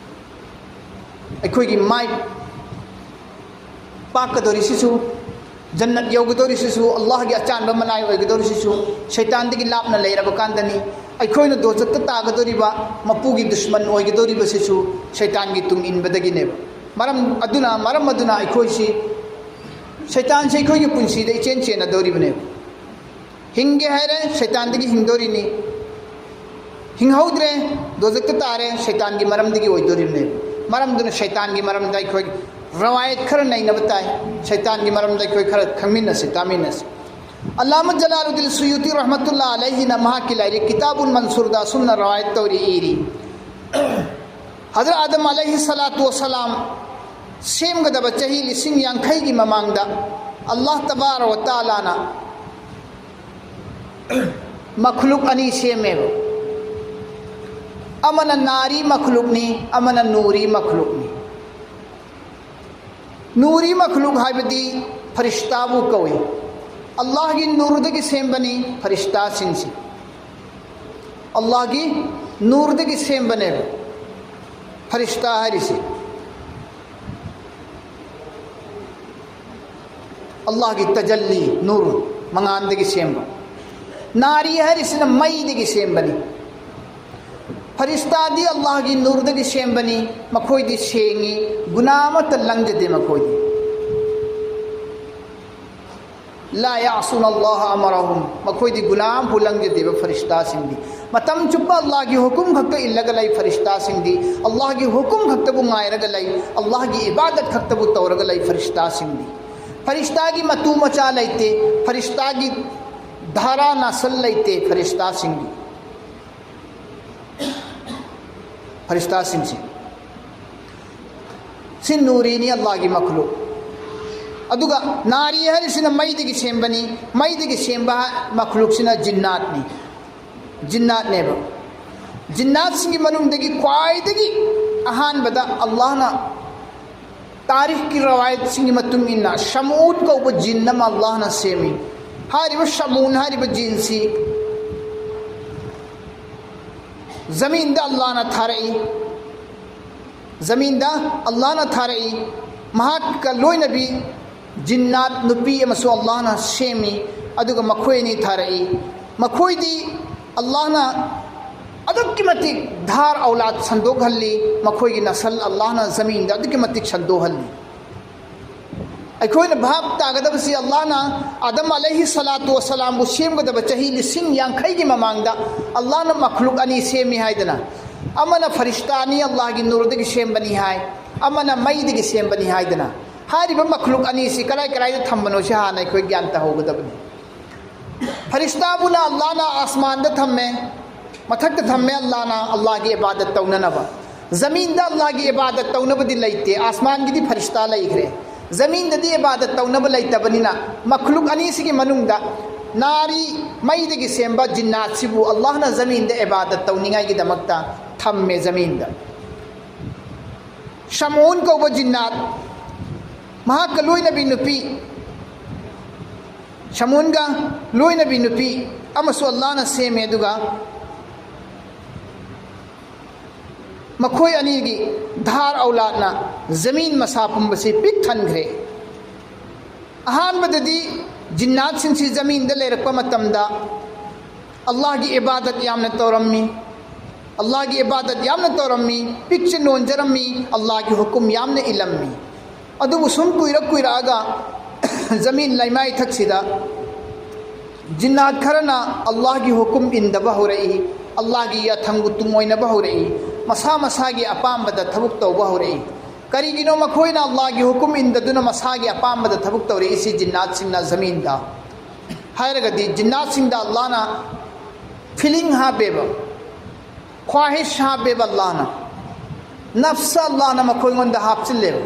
ꯑꯩꯈꯣꯏꯒꯤ ꯃꯥꯏ ꯄꯥꯛꯀꯗꯧꯔꯤꯁꯤꯁꯨ, ꯖꯟꯅꯠ ꯌꯧꯒꯗꯧꯔꯤꯁꯤꯁꯨ, ꯑꯜꯂꯥꯍꯒꯤ ꯑꯆꯥꯟꯕ ꯃꯅꯥꯏ ꯑꯣꯏꯒꯗꯧꯔꯤꯁꯤꯁꯨ ꯁꯩꯇꯥꯟꯗꯒꯤ ꯂꯥꯞꯅ ꯂꯩꯔꯕ ꯀꯥꯟꯗꯅꯤ꯫ ꯑꯩꯈꯣꯏꯅ ꯗꯣꯖꯛꯇ ꯇꯥꯒꯗꯧꯔꯤꯕ, ꯃꯄꯨꯒꯤ ꯗꯨꯁꯃꯟ ꯑꯣꯏꯒꯗꯧꯔꯤꯕꯁꯤꯁꯨ ꯁꯩꯇꯥꯟꯒꯤ ꯇꯨꯡ ꯏꯟꯕꯗꯒꯤꯅꯦꯕ꯫ ꯃꯔꯝ ꯑꯗꯨꯅ, ꯃꯔꯝ ꯑꯗꯨꯅ ꯑꯩꯈꯣꯏꯁꯤ, ꯁꯩꯇꯥꯟꯁꯤ ꯑꯩꯈꯣꯏꯒꯤ ꯄꯨꯟꯁꯤꯗ ꯏꯆꯦꯟ ꯆꯦꯟꯅꯗꯧꯔꯤꯕꯅꯦꯕ꯫ ꯍꯤꯡꯒꯦ ꯍꯥꯏꯔꯦ, ꯁꯩꯇꯥꯟꯗꯒꯤ ꯍꯤꯡꯗꯧꯔꯤꯅꯤ꯫ ꯍꯤꯡꯍꯧꯗ꯭ꯔꯦ, ꯗꯣꯖꯛꯇ ꯇꯥꯔꯦ, ꯁꯩꯇꯥꯟꯒꯤ ꯃꯔꯝꯗꯒꯤ ꯑꯣꯏꯗꯧꯔꯤꯕꯅꯦꯕ꯫ ꯃꯔꯝꯗꯨꯅ ꯁꯩꯇꯥꯟꯒꯤ ꯃꯔꯝꯗ ꯑꯩꯈꯣꯏ ꯔꯋꯥꯌꯠ ꯈꯔ ꯅꯩꯅꯕ ꯇꯥꯏ꯫ ꯁꯩꯇꯥꯟꯒꯤ ꯃꯔꯝꯗ ꯑꯩꯈꯣꯏ ꯈꯔ ꯈꯪꯃꯤꯟꯅꯁꯤ, ꯇꯥꯃꯤꯟꯅꯁꯤ꯫ ꯑꯜꯂꯥꯃ ꯖꯂꯥꯂꯨꯗꯤꯟ ꯁꯨꯌꯨꯇꯤ ꯔꯍꯃꯇꯨꯜꯂꯥ ꯑꯂꯩꯍꯤꯅ ꯃꯍꯥꯛꯀꯤ ꯂꯥꯏꯔꯤꯛ ꯀꯤꯇꯥꯕꯨꯜ ꯃꯟꯁꯨꯔꯗ ꯑꯁꯨꯝꯅ ꯔꯋꯥꯌꯠ ꯇꯧꯔꯤ, ꯏꯔꯤ꯫ ꯍꯖꯔꯠ ꯑꯥꯗꯝ ꯑꯂꯩꯍꯤ ꯁꯂꯥꯇꯨ ꯋꯁꯂꯥꯝ ꯁꯦꯝꯒꯗꯕ ꯆꯍꯤ ꯂꯤꯁꯤꯡ ꯌꯥꯡꯈꯩꯒꯤ ꯃꯃꯥꯡꯗ ꯑꯜꯂꯥꯍ ꯇꯕꯥꯔ ꯋ ꯇꯥꯂꯥꯅ ꯃꯈꯂꯨꯛ ꯑꯅꯤ ꯁꯦꯝꯃꯦꯕ꯫ ꯑꯃꯅ ꯅꯥꯔꯤ ꯃꯈꯂꯨꯛꯅꯤ, ꯑꯃꯅ ꯅꯨꯔꯤ ꯃꯈꯂꯨꯛꯅꯤ꯫ ꯅꯨꯔꯤ ꯃꯈꯂꯨꯛ ꯍꯥꯏꯕꯗꯤ ꯐꯔꯤꯁꯇꯥꯕꯨ ꯀꯧꯏ꯫ ꯑꯜꯂꯥꯍꯒꯤ ꯅꯨꯔꯗꯒꯤ ꯁꯦꯝꯕꯅꯤ ꯐꯔꯤꯁꯇꯥꯁꯤꯡꯁꯤ꯫ ꯑꯜꯂꯥꯍꯒꯤ ꯅꯨꯔꯗꯒꯤ ꯁꯦꯝꯕꯅꯦꯕ ꯐꯔꯤꯁꯇꯥ ꯍꯥꯏꯔꯤꯁꯤ꯫ ꯑꯜꯂꯥꯍꯒꯤ ꯇꯖꯜꯂꯤ, ꯅꯨꯔ, ꯃꯉꯥꯟꯗꯒꯤ ꯁꯦꯝꯕ꯫ ꯅꯥꯔꯤ ꯍꯥꯏꯔꯤꯁꯤꯅ ꯃꯩꯗꯒꯤ ꯁꯦꯝꯕꯅꯤ꯫ ꯐꯔꯤꯁꯇꯥꯗꯤ ꯑꯜꯂꯥꯍꯒꯤ ꯅꯨꯔꯗꯒꯤ ꯁꯦꯝꯕꯅꯤ, ꯃꯈꯣꯏꯗꯤ ꯁꯦꯡꯉꯤ, ꯒꯨꯅꯥ ꯑꯃꯠꯇ ꯂꯪꯖꯗꯦ ꯃꯈꯣꯏꯗꯤ꯫ ꯂꯥ ꯌꯥꯁꯨꯅ ꯑꯜꯂꯥꯍ ꯑꯃꯔꯍꯨꯝ, ꯃꯈꯣꯏꯗꯤ ꯒꯨꯅꯥ ꯑꯃꯐꯥꯎ ꯂꯪꯖꯗꯦꯕ ꯐꯔꯤꯁꯇꯥꯁꯤꯡꯗꯤ꯫ ꯃꯇꯝ ꯆꯨꯞꯄ ꯑꯜꯂꯥꯍꯒꯤ ꯍꯨꯀꯨꯝ ꯈꯛꯇ ꯏꯜꯂꯒ ꯂꯩ ꯐꯔꯤꯁꯇꯥꯁꯤꯡꯗꯤ, ꯑꯜꯂꯥꯍꯒꯤ ꯍꯨꯀꯨꯝ ꯈꯛꯇꯕꯨ ꯉꯥꯏꯔꯒ ꯂꯩ, ꯑꯜꯂꯥꯍꯒꯤ ꯏꯕꯥꯗꯠ ꯈꯛꯇꯕꯨ ꯇꯧꯔꯒ ꯂꯩ ꯐꯔꯤꯁꯇꯥꯁꯤꯡꯗꯤ꯫ ꯐꯔꯤꯁꯇꯥꯒꯤ ꯃꯇꯨ ꯃꯆꯥ ꯂꯩꯇꯦ, ꯐꯔꯤꯁꯇꯥꯒꯤ ꯙꯥꯔꯥ ꯅꯁꯜ ꯂꯩꯇꯦ ꯐꯔꯤꯁꯇꯥꯁꯤꯡꯒꯤ꯫ ꯐꯔꯤꯁꯇꯥꯁꯤꯡꯁꯤ ꯁꯤ ꯅꯨꯔꯤꯅꯤ, ꯑꯜꯂꯥꯍꯒꯤ ꯃꯈꯂꯨꯛ꯫ ꯑꯗꯨꯒ ꯅꯥꯔꯤ ꯍꯥꯏꯔꯤꯁꯤꯅ ꯃꯩꯗꯒꯤ ꯁꯦꯝꯕꯅꯤ, ꯃꯩꯗꯒꯤ ꯁꯦꯝꯕ ꯃꯈꯂꯨꯛꯁꯤꯅ ꯖꯤꯟꯅꯥꯠꯅꯤ, ꯖꯤꯟꯅꯥꯠꯅꯦꯕ꯫ ꯖꯤꯟꯅꯥꯠꯁꯤꯡꯒꯤ ꯃꯅꯨꯡꯗꯒꯤ ꯈ꯭ꯋꯥꯏꯗꯒꯤ ꯑꯍꯥꯟꯕꯗ ꯑꯜꯂꯥꯍꯅ ꯇꯥꯔꯤꯈꯀꯤ ꯔꯋꯥꯌꯠꯁꯤꯡꯒꯤ ꯃꯇꯨꯡ ꯏꯟꯅ ꯁꯃꯨꯗ ꯀꯧꯕ ꯖꯤꯟ ꯑꯃ ꯑꯜꯂꯥꯍꯅ ꯁꯦꯝꯃꯤ꯫ ꯍꯥꯏꯔꯤꯕ ꯁꯃꯨꯟ ꯍꯥꯏꯔꯤꯕ ꯖꯤꯟꯁꯤ ꯖꯃꯤꯟꯗ ꯑꯜꯂꯥꯍꯅ ꯊꯥꯔꯛꯏ꯫ ꯖꯃꯤꯟꯗ ꯑꯜꯂꯥꯍꯅ ꯊꯥꯔꯛꯏ꯫ ꯃꯍꯥꯛꯀ ꯂꯣꯏꯅꯕꯤ ꯖꯤꯟꯅꯥꯠ ꯅꯨꯄꯤ ꯑꯃꯁꯨ ꯑꯜꯂꯥꯍꯅ ꯁꯦꯝꯃꯤ꯫ ꯑꯗꯨꯒ ꯃꯈꯣꯏ ꯑꯅꯤ ꯊꯥꯔꯛꯏ꯫ ꯃꯈꯣꯏꯗꯤ ꯑꯜꯂꯥꯍꯅ ꯑꯗꯨꯛꯀꯤ ꯃꯇꯤꯛ ꯙꯥꯔ ꯑꯧꯂꯥꯗ ꯁꯟꯗꯣꯛꯍꯜꯂꯤ꯫ ꯃꯈꯣꯏꯒꯤ ꯅꯁꯜ ꯑꯜꯂꯥꯍꯅ ꯖꯃꯤꯟꯗ ꯑꯗꯨꯛꯀꯤ ꯃꯇꯤꯛ ꯁꯟꯗꯣꯛꯍꯜꯂꯤ꯫ ꯑꯩꯈꯣꯏꯅ ꯚꯥꯞ ꯇꯥꯒꯗꯕꯁꯤ, ꯑꯜꯂꯥꯍꯅ ꯑꯥꯗꯝ ꯑꯂꯩꯍꯤ ꯁꯂꯥꯇꯨ ꯋꯁꯂꯥꯝꯕꯨ ꯁꯦꯝꯒꯗꯕ ꯆꯍꯤ ꯂꯤꯁꯤꯡ ꯌꯥꯡꯈꯩꯒꯤ ꯃꯃꯥꯡꯗ ꯑꯜꯂꯥꯍꯅ ꯃꯈꯂꯨꯛ ꯑꯅꯤ ꯁꯦꯝꯃꯤ ꯍꯥꯏꯗꯅ, ꯑꯃꯅ ꯐꯔꯤꯁꯇꯥꯅꯤ, ꯑꯜꯂꯥꯍꯒꯤ ꯅꯨꯔꯗꯒꯤ ꯁꯦꯝꯕꯅꯤ ꯍꯥꯏ, ꯑꯃꯅ ꯃꯩꯗꯒꯤ ꯁꯦꯝꯕꯅꯤ ꯍꯥꯏꯗꯅ꯫ ꯍꯥꯏꯔꯤꯕ ꯃꯈꯂꯨꯛ ꯑꯅꯤꯁꯤ ꯀꯔꯥꯏ ꯀꯔꯥꯏꯗ ꯊꯝꯕꯅꯣ ꯁꯤ ꯍꯥꯟꯅ ꯑꯩꯈꯣꯏ ꯒ꯭ꯌꯥꯟ ꯇꯥꯍꯧꯒꯗꯕꯅꯤ꯫ ꯐꯔꯤꯁꯇꯥꯕꯨꯅ ꯑꯜꯂꯥꯍꯅ ꯑꯁꯃꯥꯟꯗ ꯊꯝꯃꯦ, ꯃꯊꯛꯇ ꯊꯝꯃꯦ ꯑꯜꯂꯥꯍꯅ, ꯑꯜꯂꯥꯍꯒꯤ ꯏꯕꯥꯗꯠ ꯇꯧꯅꯅꯕ꯫ ꯖꯃꯤꯟꯗ ꯑꯜꯂꯥꯍꯒꯤ ꯏꯕꯥꯗꯠ ꯇꯧꯅꯕꯗꯤ ꯂꯩꯇꯦ, ꯑꯁꯃꯥꯟꯒꯤꯗꯤ ꯐꯔꯤꯁꯇꯥ ꯂꯩꯈ꯭ꯔꯦ꯫ ꯖꯃꯤꯟꯗꯗꯤ ꯏꯕꯥꯗꯠ ꯇꯧꯅꯕ ꯂꯩꯇꯕꯅꯤꯅ ꯃꯈꯂꯨꯛ ꯑꯅꯤꯁꯤꯒꯤ ꯃꯅꯨꯡꯗ ꯅꯥꯔꯤ, ꯃꯩꯗꯒꯤ ꯁꯦꯝꯕ ꯖꯤꯟꯅꯥꯠꯁꯤꯕꯨ ꯑꯜꯂꯥꯍꯅ ꯖꯃꯤꯟꯗ ꯏꯕꯥꯗꯠ ꯇꯧꯅꯤꯡꯉꯥꯏꯒꯤꯗꯃꯛꯇ ꯊꯝꯃꯦ ꯖꯃꯤꯟꯗ꯫ ꯁꯃꯨꯟ ꯀꯧꯕ ꯖꯤꯟꯅꯥꯠ, ꯃꯍꯥꯛꯀ ꯂꯣꯏꯅꯕꯤ ꯅꯨꯄꯤ, ꯁꯃꯨꯟꯒ ꯂꯣꯏꯅꯕꯤ ꯅꯨꯄꯤ ꯑꯃꯁꯨ ꯑꯜꯂꯥꯍꯅ ꯁꯦꯝꯃꯦ꯫ ꯑꯗꯨꯒ ꯃꯈꯣꯏ ꯑꯅꯤꯒꯤ ꯙꯥꯔ ꯑꯧꯂꯥꯗꯅ ꯖꯃꯤꯟ ꯃꯁꯥ ꯄꯨꯝꯕꯁꯤ ꯄꯤꯛ ꯊꯟꯈ꯭ꯔꯦ꯫ ꯑꯍꯥꯟꯕꯗꯗꯤ ꯖꯤꯟꯅꯥꯠꯁꯤꯡꯁꯤ ꯖꯃꯤꯟꯗ ꯂꯩꯔꯛꯄ ꯃꯇꯝꯗ ꯑꯜꯂꯥꯍꯒꯤ ꯏꯕꯥꯗꯠ ꯌꯥꯝꯅ ꯇꯧꯔꯝꯃꯤ, ꯑꯜꯂꯥꯍꯒꯤ ꯏꯕꯥꯗꯠ ꯌꯥꯝꯅ ꯇꯧꯔꯝꯃꯤ, ꯄꯤꯛꯁꯦ ꯅꯣꯟꯖꯔꯝꯃꯤ, ꯑꯜꯂꯥꯍꯒꯤ ꯍꯨꯀꯨꯝ ꯌꯥꯝꯅ ꯏꯜꯂꯝꯃꯤ꯫ ꯑꯗꯨꯕꯨ ꯁꯨꯝ ꯀꯨꯏꯔꯛ ꯀꯨꯏꯔꯛꯑꯒ ꯖꯃꯤꯟ ꯂꯩꯃꯥꯏ ꯊꯛꯁꯤꯗ ꯖꯤꯟꯅꯥꯠ ꯈꯔꯅ ꯑꯜꯂꯥꯍꯒꯤ ꯍꯨꯀꯨꯝ ꯏꯟꯗꯕ ꯍꯧꯔꯛꯏ, ꯑꯜꯂꯥꯍꯒꯤ ꯌꯥꯊꯪꯕꯨ ꯇꯨꯡꯑꯣꯏꯅꯕ ꯍꯧꯔꯛꯏ, ꯃꯁꯥ ꯃꯁꯥꯒꯤ ꯑꯄꯥꯝꯕꯗ ꯊꯕꯛ ꯇꯧꯕ ꯍꯧꯔꯛꯏ꯫ ꯀꯔꯤꯒꯤꯅꯣ ꯃꯈꯣꯏꯅ ꯑꯜꯂꯥꯍꯒꯤ ꯍꯨꯀꯨꯝ ꯏꯟꯗꯗꯨꯅ ꯃꯁꯥꯒꯤ ꯑꯄꯥꯝꯕꯗ ꯊꯕꯛ ꯇꯧꯔꯛꯏꯁꯤ? ꯖꯤꯟꯅꯥꯠꯁꯤꯡꯅ ꯖꯃꯤꯟꯗ ꯍꯥꯏꯔꯒꯗꯤ ꯖꯤꯟꯅꯥꯠꯁꯤꯡꯗ ꯑꯜꯂꯥꯍꯅ ꯐꯤꯂꯤꯡ ꯍꯥꯞꯄꯦꯕ, ꯈ꯭ꯋꯥꯍꯤꯁ ꯍꯥꯞꯄꯦꯕ ꯑꯜꯂꯥꯍꯅ, ꯅꯐꯁ ꯑꯜꯂꯥꯍꯅ ꯃꯈꯣꯏꯉꯣꯟꯗ ꯍꯥꯞꯆꯤꯜꯂꯦꯕ꯫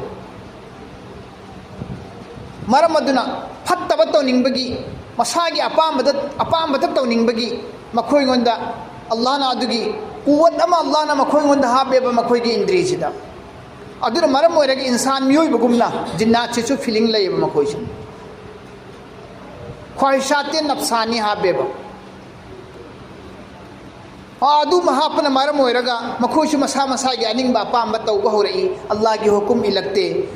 ꯃꯔꯝ ꯑꯗꯨꯅ ꯐꯠꯇꯕ ꯇꯧꯅꯤꯡꯕꯒꯤ, ꯃꯁꯥꯒꯤ ꯑꯄꯥꯝꯕꯗ, ꯑꯄꯥꯝꯕꯇ ꯇꯧꯅꯤꯡꯕꯒꯤ ꯃꯈꯣꯏꯉꯣꯟꯗ ꯑꯜꯂꯥꯍꯅ ꯑꯗꯨꯒꯤ ꯀꯨꯋꯠ ꯑꯃ ꯑꯜꯂꯥꯍꯅ ꯃꯈꯣꯏꯉꯣꯟꯗ ꯍꯥꯞꯄꯦꯕ ꯃꯈꯣꯏꯒꯤ ꯏꯟꯗ꯭ꯔꯤꯁꯤꯗ꯫ ꯑꯗꯨꯅ ꯃꯔꯝ ꯑꯣꯏꯔꯒ ꯏꯟꯁꯥꯟ ꯃꯤꯑꯣꯏꯕꯒꯨꯝꯅ ꯖꯤꯟꯅꯥꯠꯁꯤꯁꯨ ꯐꯤꯂꯤꯡ ꯂꯩꯌꯦꯕ ꯃꯈꯣꯏꯁꯨ꯫ ꯈ꯭ꯋꯥꯍꯤꯁꯥꯇꯦ ꯅꯐꯁꯥꯅꯤ ꯍꯥꯞꯄꯦꯕ꯫ ꯑꯗꯨ ꯍꯥꯞꯄꯅ ꯃꯔꯝ ꯑꯣꯏꯔꯒ ꯃꯈꯣꯏꯁꯨ ꯃꯁꯥ ꯃꯁꯥꯒꯤ ꯑꯅꯤꯡꯕ ꯑꯄꯥꯝꯕ ꯇꯧꯕ ꯍꯧꯔꯛꯏ, ꯑꯜꯂꯥꯍꯒꯤ ꯍꯨꯀꯨꯝ ꯏꯜꯂꯛꯇꯦ,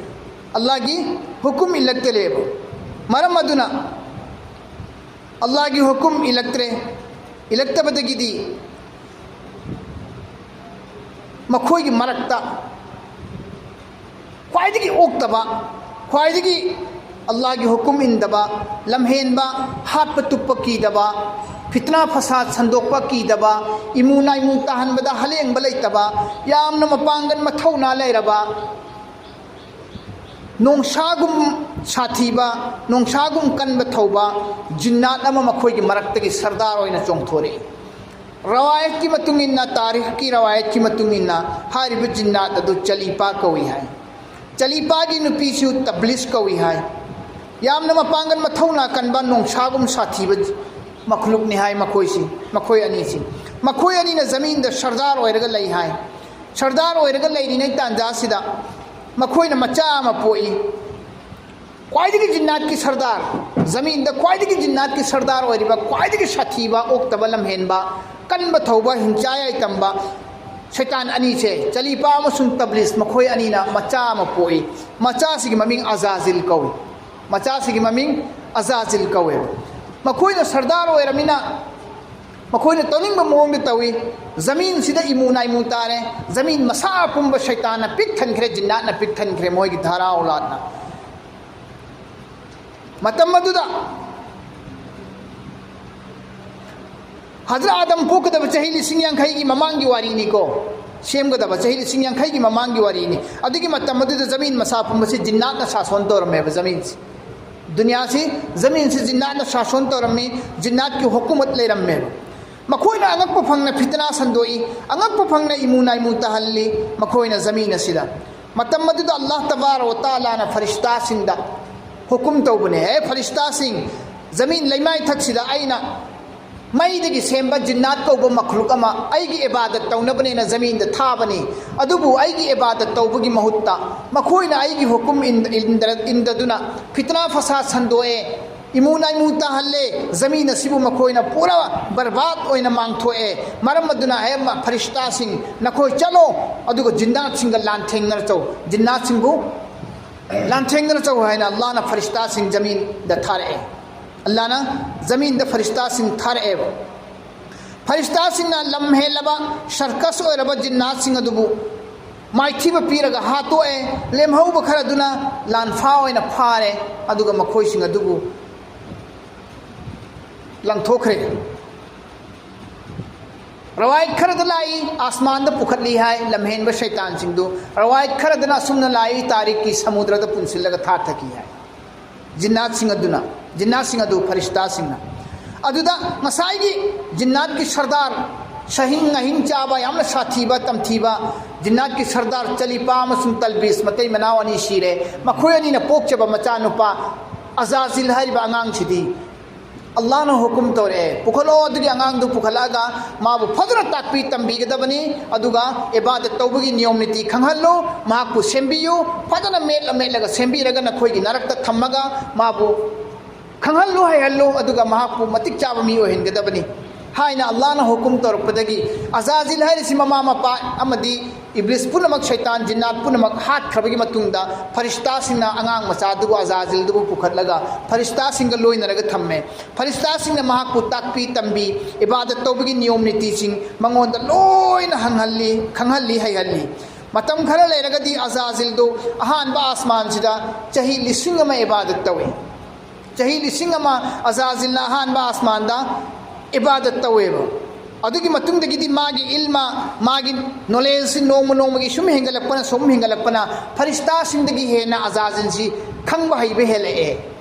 ꯑꯜꯂꯥꯍꯒꯤ ꯍꯨꯀꯨꯝ ꯏꯜꯂꯛꯇꯦꯕ꯫ ꯃꯔꯝ ꯑꯗꯨꯅ ꯑꯜꯂꯥꯍꯒꯤ ꯍꯨꯀꯨꯝ ꯏꯜꯂꯛꯇ꯭ꯔꯦ, ꯏꯜꯂꯛꯇꯕꯗꯒꯤꯗꯤ ꯃꯈꯣꯏꯒꯤ ꯃꯔꯛꯇ ꯈ꯭ꯋꯥꯏꯗꯒꯤ ꯑꯣꯛꯇꯕ, ꯈ꯭ꯋꯥꯏꯗꯒꯤ ꯑꯜꯂꯥꯍꯒꯤ ꯍꯨꯀꯨꯝ ꯏꯟꯗꯕ, ꯂꯝꯍꯦꯟꯕ, ꯍꯥꯠꯄ ꯇꯨꯞꯄ ꯀꯤꯗꯕ, ꯐꯤꯇꯅꯥ ꯐꯁꯥꯗ ꯁꯟꯗꯣꯛꯄ ꯀꯤꯗꯕ, ꯏꯃꯨ ꯅꯥꯏꯃꯨ ꯇꯥꯍꯟꯕꯗ ꯍꯂꯦꯡꯕ ꯂꯩꯇꯕ, ꯌꯥꯝꯅ ꯃꯄꯥꯡꯒꯜ ꯃꯊꯧꯅꯥ ꯂꯩꯔꯕ, ꯅꯣꯡꯁꯥꯒꯨꯝ ꯁꯥꯊꯤꯕ, ꯅꯣꯡꯁꯥꯒꯨꯝ ꯀꯟꯕ ꯊꯧꯕ ꯖꯤꯟꯅꯥꯠ ꯑꯃ ꯃꯈꯣꯏꯒꯤ ꯃꯔꯛꯇꯒꯤ ꯁꯔꯗꯥꯔ ꯑꯣꯏꯅ ꯆꯣꯡꯊꯣꯔꯛꯏ꯫ ꯔꯋꯥꯌꯠꯀꯤ ꯃꯇꯨꯡ ꯏꯟꯅ, ꯇꯥꯔꯤꯈꯀꯤ ꯔꯋꯥꯌꯠꯀꯤ ꯃꯇꯨꯡ ꯏꯟꯅ, ꯍꯥꯏꯔꯤꯕ ꯖꯤꯟꯅꯥꯠ ꯑꯗꯨ ꯆꯂꯤꯄꯥ ꯀꯧꯏ ꯍꯥꯏ꯫ ꯆꯂꯤꯄꯥꯒꯤ ꯅꯨꯄꯤꯁꯨ ꯇꯕ꯭ꯂꯤꯁ ꯀꯧꯏ ꯍꯥꯏ꯫ ꯌꯥꯝꯅ ꯃꯄꯥꯡꯒꯜ ꯃꯊꯧꯅꯥ ꯀꯟꯕ, ꯅꯣꯡꯁꯥꯒꯨꯝ ꯁꯥꯊꯤꯕ ꯃꯈꯂꯨꯛꯅꯤ ꯍꯥꯏ ꯃꯈꯣꯏꯁꯤ, ꯃꯈꯣꯏ ꯑꯅꯤꯁꯤ꯫ ꯃꯈꯣꯏ ꯑꯅꯤꯅ ꯖꯃꯤꯟꯗ ꯁꯔꯗꯥꯔ ꯑꯣꯏꯔꯒ ꯂꯩ ꯍꯥꯏ꯫ ꯁꯔꯗꯥꯔ ꯑꯣꯏꯔꯒ ꯂꯩꯔꯤꯉꯩ ꯇꯥꯟꯖꯥꯁꯤꯗ ꯃꯈꯣꯏꯅ ꯃꯆꯥ ꯑꯃ ꯄꯣꯛꯏ꯫ ꯈ꯭ꯋꯥꯏꯗꯒꯤ ꯖꯤꯟꯅꯥꯠꯀꯤ ꯁꯔꯗꯥꯔ, ꯖꯃꯤꯟꯗ ꯈ꯭ꯋꯥꯏꯗꯒꯤ ꯖꯤꯟꯅꯥꯠꯀꯤ ꯁꯔꯗꯥꯔ ꯑꯣꯏꯔꯤꯕ, ꯈ꯭ꯋꯥꯏꯗꯒꯤ ꯁꯥꯊꯤꯕ, ꯑꯣꯛꯇꯕ ꯂꯝꯍꯦꯟꯕ, ꯀꯟꯕ ꯊꯧꯕ, ꯍꯤꯡꯆꯥ ꯌꯥꯏꯇꯝꯕ ꯁꯩꯇꯥꯟ ꯑꯅꯤꯁꯦ, ꯆꯂꯤꯄꯥ ꯑꯃꯁꯨꯡ ꯇꯕ꯭ꯂꯤꯁ, ꯃꯈꯣꯏ ꯑꯅꯤꯅ ꯃꯆꯥ ꯑꯃ ꯄꯣꯛꯏ꯫ ꯃꯆꯥꯁꯤꯒꯤ ꯃꯃꯤꯡ ꯑꯖꯥꯖꯤꯜ ꯀꯧꯏ꯫ ꯃꯆꯥꯁꯤꯒꯤ ꯃꯃꯤꯡ ꯑꯖꯥꯖꯤꯜ ꯀꯧꯋꯦꯕ꯫ ꯃꯈꯣꯏꯅ ꯁꯔꯗꯥꯔ ꯑꯣꯏꯔꯃꯤꯅ ꯃꯈꯣꯏꯅ ꯇꯧꯅꯤꯡꯕ ꯃꯑꯣꯡꯗ ꯇꯧꯏ꯫ ꯖꯃꯤꯟꯁꯤꯗ ꯏꯃꯨ ꯅꯥꯏꯃꯨ ꯇꯥꯔꯦ꯫ ꯖꯃꯤꯟ ꯃꯁꯥ ꯄꯨꯝꯕ ꯁꯩꯇꯥꯟꯅ ꯄꯤꯛ ꯊꯟꯈ꯭ꯔꯦ, ꯖꯤꯟꯅꯥꯠꯅ ꯄꯤꯛ ꯊꯟꯈ꯭ꯔꯦ, ꯃꯣꯏꯒꯤ ꯙꯥꯔꯥ ꯑꯧꯂꯥꯠꯅ꯫ ꯃꯇꯝ ꯑꯗꯨꯗ ꯍꯖꯔꯠ ꯑꯥꯗꯝ ꯄꯣꯛꯀꯗꯕ ꯆꯍꯤ ꯂꯤꯁꯤꯡ ꯌꯥꯡꯈꯩꯒꯤ ꯃꯃꯥꯡꯒꯤ ꯋꯥꯔꯤꯅꯤꯀꯣ, ꯁꯦꯝꯒꯗꯕ ꯆꯍꯤ ꯂꯤꯁꯤꯡ ꯌꯥꯡꯈꯩꯒꯤ ꯃꯃꯥꯡꯒꯤ ꯋꯥꯔꯤꯅꯤ꯫ ꯑꯗꯨꯒꯤ ꯃꯇꯝ ꯑꯗꯨꯗ ꯖꯃꯤꯟ ꯃꯁꯥ ꯄꯨꯝꯕꯁꯤ ꯖꯤꯟꯅꯥꯠꯅ ꯁꯥꯁꯣꯟ ꯇꯧꯔꯝꯃꯦꯕ꯫ ꯖꯃꯤꯟꯁꯤ, ꯗꯨꯅꯤꯌꯥꯁꯤ, ꯖꯃꯤꯟꯁꯤ ꯖꯤꯟꯅꯥꯠꯅ ꯁꯥꯁꯣꯟ ꯇꯧꯔꯝꯃꯤ, ꯖꯤꯟꯅꯥꯠꯀꯤ ꯍꯨꯀꯨꯃꯠ ꯂꯩꯔꯝꯃꯦꯕ꯫ ꯃꯈꯣꯏꯅ ꯑꯉꯛꯄ ꯐꯪꯅ ꯐꯤꯇꯅꯥ ꯁꯟꯗꯣꯛꯏ, ꯑꯉꯛꯄ ꯐꯪꯅ ꯏꯃꯨ ꯅꯥꯏꯃꯨ ꯇꯥꯍꯜꯂꯤ ꯃꯈꯣꯏꯅ ꯖꯃꯤꯟ ꯑꯁꯤꯗ꯫ ꯃꯇꯝ ꯑꯗꯨꯗ ꯑꯜꯂꯥꯍ ꯇꯕꯥꯔꯛ ꯋ ꯇꯥꯂꯥꯅ ꯐꯔꯤꯁꯇꯥꯁꯤꯡꯗ ꯍꯨꯀꯨꯝ ꯇꯧꯕꯅꯦ, "ꯑꯦ ꯐꯔꯤꯁꯇꯥꯁꯤꯡ, ꯖꯃꯤꯟ ꯂꯩꯃꯥꯏ ꯊꯛꯁꯤꯗ ꯑꯩꯅ ꯃꯩꯗꯒꯤ ꯁꯦꯝꯕ ꯖꯤꯟꯅꯥꯠ ꯀꯧꯕ ꯃꯈꯂꯨꯛ ꯑꯃ ꯑꯩꯒꯤ ꯏꯕꯥꯗꯠ ꯇꯧꯅꯕꯅꯦꯅ ꯖꯃꯤꯟꯗ ꯊꯥꯕꯅꯤ꯫ ꯑꯗꯨꯕꯨ ꯑꯩꯒꯤ ꯏꯕꯥꯗꯠ ꯇꯧꯕꯒꯤ ꯃꯍꯨꯠꯇ ꯃꯈꯣꯏꯅ ꯑꯩꯒꯤ ꯍꯨꯀꯨꯝ ꯏꯟ-, ꯏꯟꯗ-, ꯏꯟꯗꯗꯨꯅ ꯐꯤꯇꯅꯥ ꯐꯁꯥꯗ ꯁꯟꯗꯣꯛꯑꯦ, ꯏꯃꯨ ꯅꯥꯏꯃꯨ ꯇꯥꯍꯜꯂꯦ, ꯖꯃꯤꯟ ꯑꯁꯤꯕꯨ ꯃꯈꯣꯏꯅ ꯄꯨꯔꯥ ꯕꯔꯕꯥꯗ ꯑꯣꯏꯅ ꯃꯥꯡꯊꯣꯛꯑꯦ꯫ ꯃꯔꯝ ꯑꯗꯨꯅ ꯑꯦ ꯃ-, ꯐꯔꯤꯁꯇꯥꯁꯤꯡ, ꯅꯈꯣꯏ ꯆꯠꯂꯣ, ꯑꯗꯨꯒ ꯖꯤꯟꯅꯥꯠꯁꯤꯡꯒ ꯂꯥꯟꯊꯦꯡꯅꯔ ꯆꯧ, ꯖꯤꯟꯅꯥꯠꯁꯤꯡꯕꯨ ꯂꯥꯟꯊꯦꯡꯅꯔ ꯆꯧ" ꯍꯥꯏꯅ ꯑꯜꯂꯥꯍꯅ ꯐꯔꯤꯁꯇꯥꯁꯤꯡ ꯖꯃꯤꯟꯗ ꯊꯥꯔꯛꯑꯦ꯫ ꯑꯜꯂꯥꯍꯅ ꯖꯃꯤꯟꯗ ꯐꯔꯤꯁꯇꯥꯁꯤꯡ ꯊꯥꯔꯛꯑꯦꯕ꯫ ꯐꯔꯤꯁꯇꯥꯁꯤꯡꯅ ꯂꯝ ꯍꯦꯜꯂꯕ, ꯁꯔꯀꯁ ꯑꯣꯏꯔꯕ ꯖꯤꯟꯅꯥꯠꯁꯤꯡ ꯑꯗꯨꯕꯨ ꯃꯥꯏꯊꯤꯕ ꯄꯤꯔꯒ ꯍꯥꯠꯇꯣꯛꯑꯦ꯫ ꯂꯦꯝꯍꯧꯕ ꯈꯔꯗꯨꯅ ꯂꯥꯟꯐꯥ ꯑꯣꯏꯅ ꯐꯥꯔꯦ, ꯑꯗꯨꯒ ꯃꯈꯣꯏꯁꯤꯡ ꯑꯗꯨꯕꯨ ꯂꯪꯊꯣꯛꯈ꯭ꯔꯦ꯫ ꯔꯋꯥꯏꯠ ꯈꯔꯗ ꯂꯥꯛꯏ, ꯑꯥꯁꯃꯥꯟꯗ ꯄꯨꯈꯠꯂꯤ ꯍꯥꯏ ꯂꯝꯍꯦꯟꯕ ꯁꯩꯇꯥꯟꯁꯤꯡꯗꯨ꯫ ꯔꯋꯥꯏꯠ ꯈꯔꯗꯅ ꯑꯁꯨꯝꯅ ꯂꯥꯛꯏ, ꯇꯥꯔꯤꯛꯀꯤ ꯁꯃꯨꯗ꯭ꯔꯗ ꯄꯨꯟꯁꯤꯜꯂꯒ ꯊꯥꯊꯈꯤ ꯍꯥꯏ꯫ ꯖꯤꯟꯅꯥꯠꯁꯤꯡ ꯑꯗꯨꯅ, ꯖꯤꯟꯅꯥꯠꯁꯤꯡ ꯑꯗꯨ ꯐꯔꯤꯁꯇꯥꯁꯤꯡꯅ꯫ ꯑꯗꯨꯗ ꯉꯁꯥꯏꯒꯤ ꯖꯤꯟꯅꯥꯠꯀꯤ ꯁꯔꯗꯥꯔ, ꯁꯍꯤꯡ ꯑꯍꯤꯡ ꯆꯥꯕ, ꯌꯥꯝꯅ ꯁꯥꯊꯤꯕ ꯇꯝꯊꯤꯕ ꯖꯤꯟꯅꯥꯠꯀꯤ ꯁꯔꯗꯥꯔ ꯆꯂꯤꯄꯥ ꯑꯃꯁꯨꯡ ꯇꯜꯕꯤꯁ, ꯃꯇꯩ ꯃꯅꯥꯎ ꯑꯅꯤ ꯁꯤꯔꯦ꯫ ꯃꯈꯣꯏ ꯑꯅꯤꯅ ꯄꯣꯛꯆꯕ ꯃꯆꯥꯅꯨꯄꯥ ꯑꯖꯥꯖꯤꯜ ꯍꯥꯏꯔꯤꯕ ꯑꯉꯥꯡꯁꯤꯗꯤ ꯑꯜꯂꯥꯍꯅ ꯍꯨꯀꯨꯝ ꯇꯧꯔꯛꯑꯦ, ꯄꯨꯈꯠꯂꯛꯑꯣ, ꯑꯗꯨꯒꯤ ꯑꯉꯥꯡꯗꯨ ꯄꯨꯈꯠꯂꯛꯑꯒ ꯃꯥꯕꯨ ꯐꯖꯅ ꯇꯥꯛꯄꯤ ꯇꯝꯕꯤꯒꯗꯕꯅꯤ꯫ ꯑꯗꯨꯒ ꯏꯕꯥꯗꯠ ꯇꯧꯕꯒꯤ ꯅꯤꯌꯣꯝ ꯅꯤꯇꯤ ꯈꯪꯍꯜꯂꯨ, ꯃꯍꯥꯛꯄꯨ ꯁꯦꯝꯕꯤꯌꯨ, ꯐꯖꯅ ꯃꯦꯠꯂ ꯃꯦꯠꯂꯒ ꯁꯦꯝꯕꯤꯔꯒ ꯅꯈꯣꯏꯒꯤ ꯅꯔꯛꯇ ꯊꯝꯃꯒ ꯃꯥꯕꯨ ꯈꯪꯍꯜꯂꯨ, ꯍꯩꯍꯜꯂꯨ, ꯑꯗꯨꯒ ꯃꯍꯥꯛꯄꯨ ꯃꯇꯤꯛ ꯆꯥꯕ ꯃꯤ ꯑꯣꯏꯍꯟꯒꯗꯕꯅꯤ ꯍꯥꯏꯅ ꯑꯜꯂꯥꯍꯅ ꯍꯨꯀꯨꯝ ꯇꯧꯔꯛꯄꯗꯒꯤ ꯑꯖꯥꯖꯤꯜ ꯍꯥꯏꯔꯤꯁꯤ ꯃꯃꯥ ꯃꯄꯥ ꯑꯃꯗꯤ ꯏꯕ꯭ꯂꯤꯁ ꯄꯨꯝꯅꯃꯛ, ꯁꯩꯇꯥꯟ ꯖꯤꯟꯅꯥꯠ ꯄꯨꯝꯅꯃꯛ ꯍꯥꯠꯈ꯭ꯔꯕꯒꯤ ꯃꯇꯨꯡꯗ ꯐꯔꯤꯁꯇꯥꯁꯤꯡꯅ ꯑꯉꯥꯡ ꯃꯆꯥꯗꯨꯕꯨ, ꯑꯖꯥꯖꯤꯜꯗꯨꯕꯨ ꯄꯨꯈꯠꯂꯒ ꯐꯔꯤꯁꯇꯥꯁꯤꯡꯒ ꯂꯣꯏꯅꯔꯒ ꯊꯝꯃꯦ꯫ ꯐꯔꯤꯁꯇꯥꯁꯤꯡꯅ ꯃꯍꯥꯛꯄꯨ ꯇꯥꯛꯄꯤ ꯇꯝꯕꯤ, ꯏꯕꯥꯗꯠ ꯇꯧꯕꯒꯤ ꯅꯤꯌꯣꯝ ꯅꯤꯇꯤꯁꯤꯡ ꯃꯉꯣꯟꯗ ꯂꯣꯏꯅ ꯍꯪꯍꯜꯂꯤ, ꯈꯪꯍꯜꯂꯤ, ꯍꯩꯍꯜꯂꯤ꯫ ꯃꯇꯝ ꯈꯔ ꯂꯩꯔꯒꯗꯤ ꯑꯖꯥꯖꯤꯜꯗꯨ ꯑꯍꯥꯟꯕ ꯑꯥꯁꯃꯥꯟꯁꯤꯗ ꯆꯍꯤ ꯂꯤꯁꯤꯡ ꯑꯃ ꯏꯕꯥꯗꯠ ꯇꯧꯏ꯫ ꯆꯍꯤ ꯂꯤꯁꯤꯡ ꯑꯃ ꯑꯖꯥꯖꯤꯜꯅ ꯑꯍꯥꯟꯕ ꯑꯥꯁꯃꯥꯟꯗ ꯏꯕꯥꯗꯠ ꯇꯧꯋꯦꯕ꯫ ꯑꯗꯨꯒꯤ ꯃꯇꯨꯡꯗꯒꯤꯗꯤ ꯃꯥꯒꯤ ꯏꯜꯃ, ꯃꯥꯒꯤ ꯅꯣꯂꯦꯖꯁꯤ ꯅꯣꯡꯃ ꯅꯣꯡꯃꯒꯤ ꯁꯨꯝ ꯍꯦꯟꯒꯠꯂꯛꯄꯅ, ꯁꯨꯝ ꯍꯦꯟꯒꯠꯂꯛꯄꯅ ꯐꯔꯤꯁꯇꯥꯁꯤꯡꯗꯒꯤ ꯍꯦꯟꯅ ꯑꯖꯥꯖꯤꯜꯁꯤ ꯈꯪꯕ ꯍꯩꯕ ꯍꯦꯜꯂꯛꯑꯦ꯫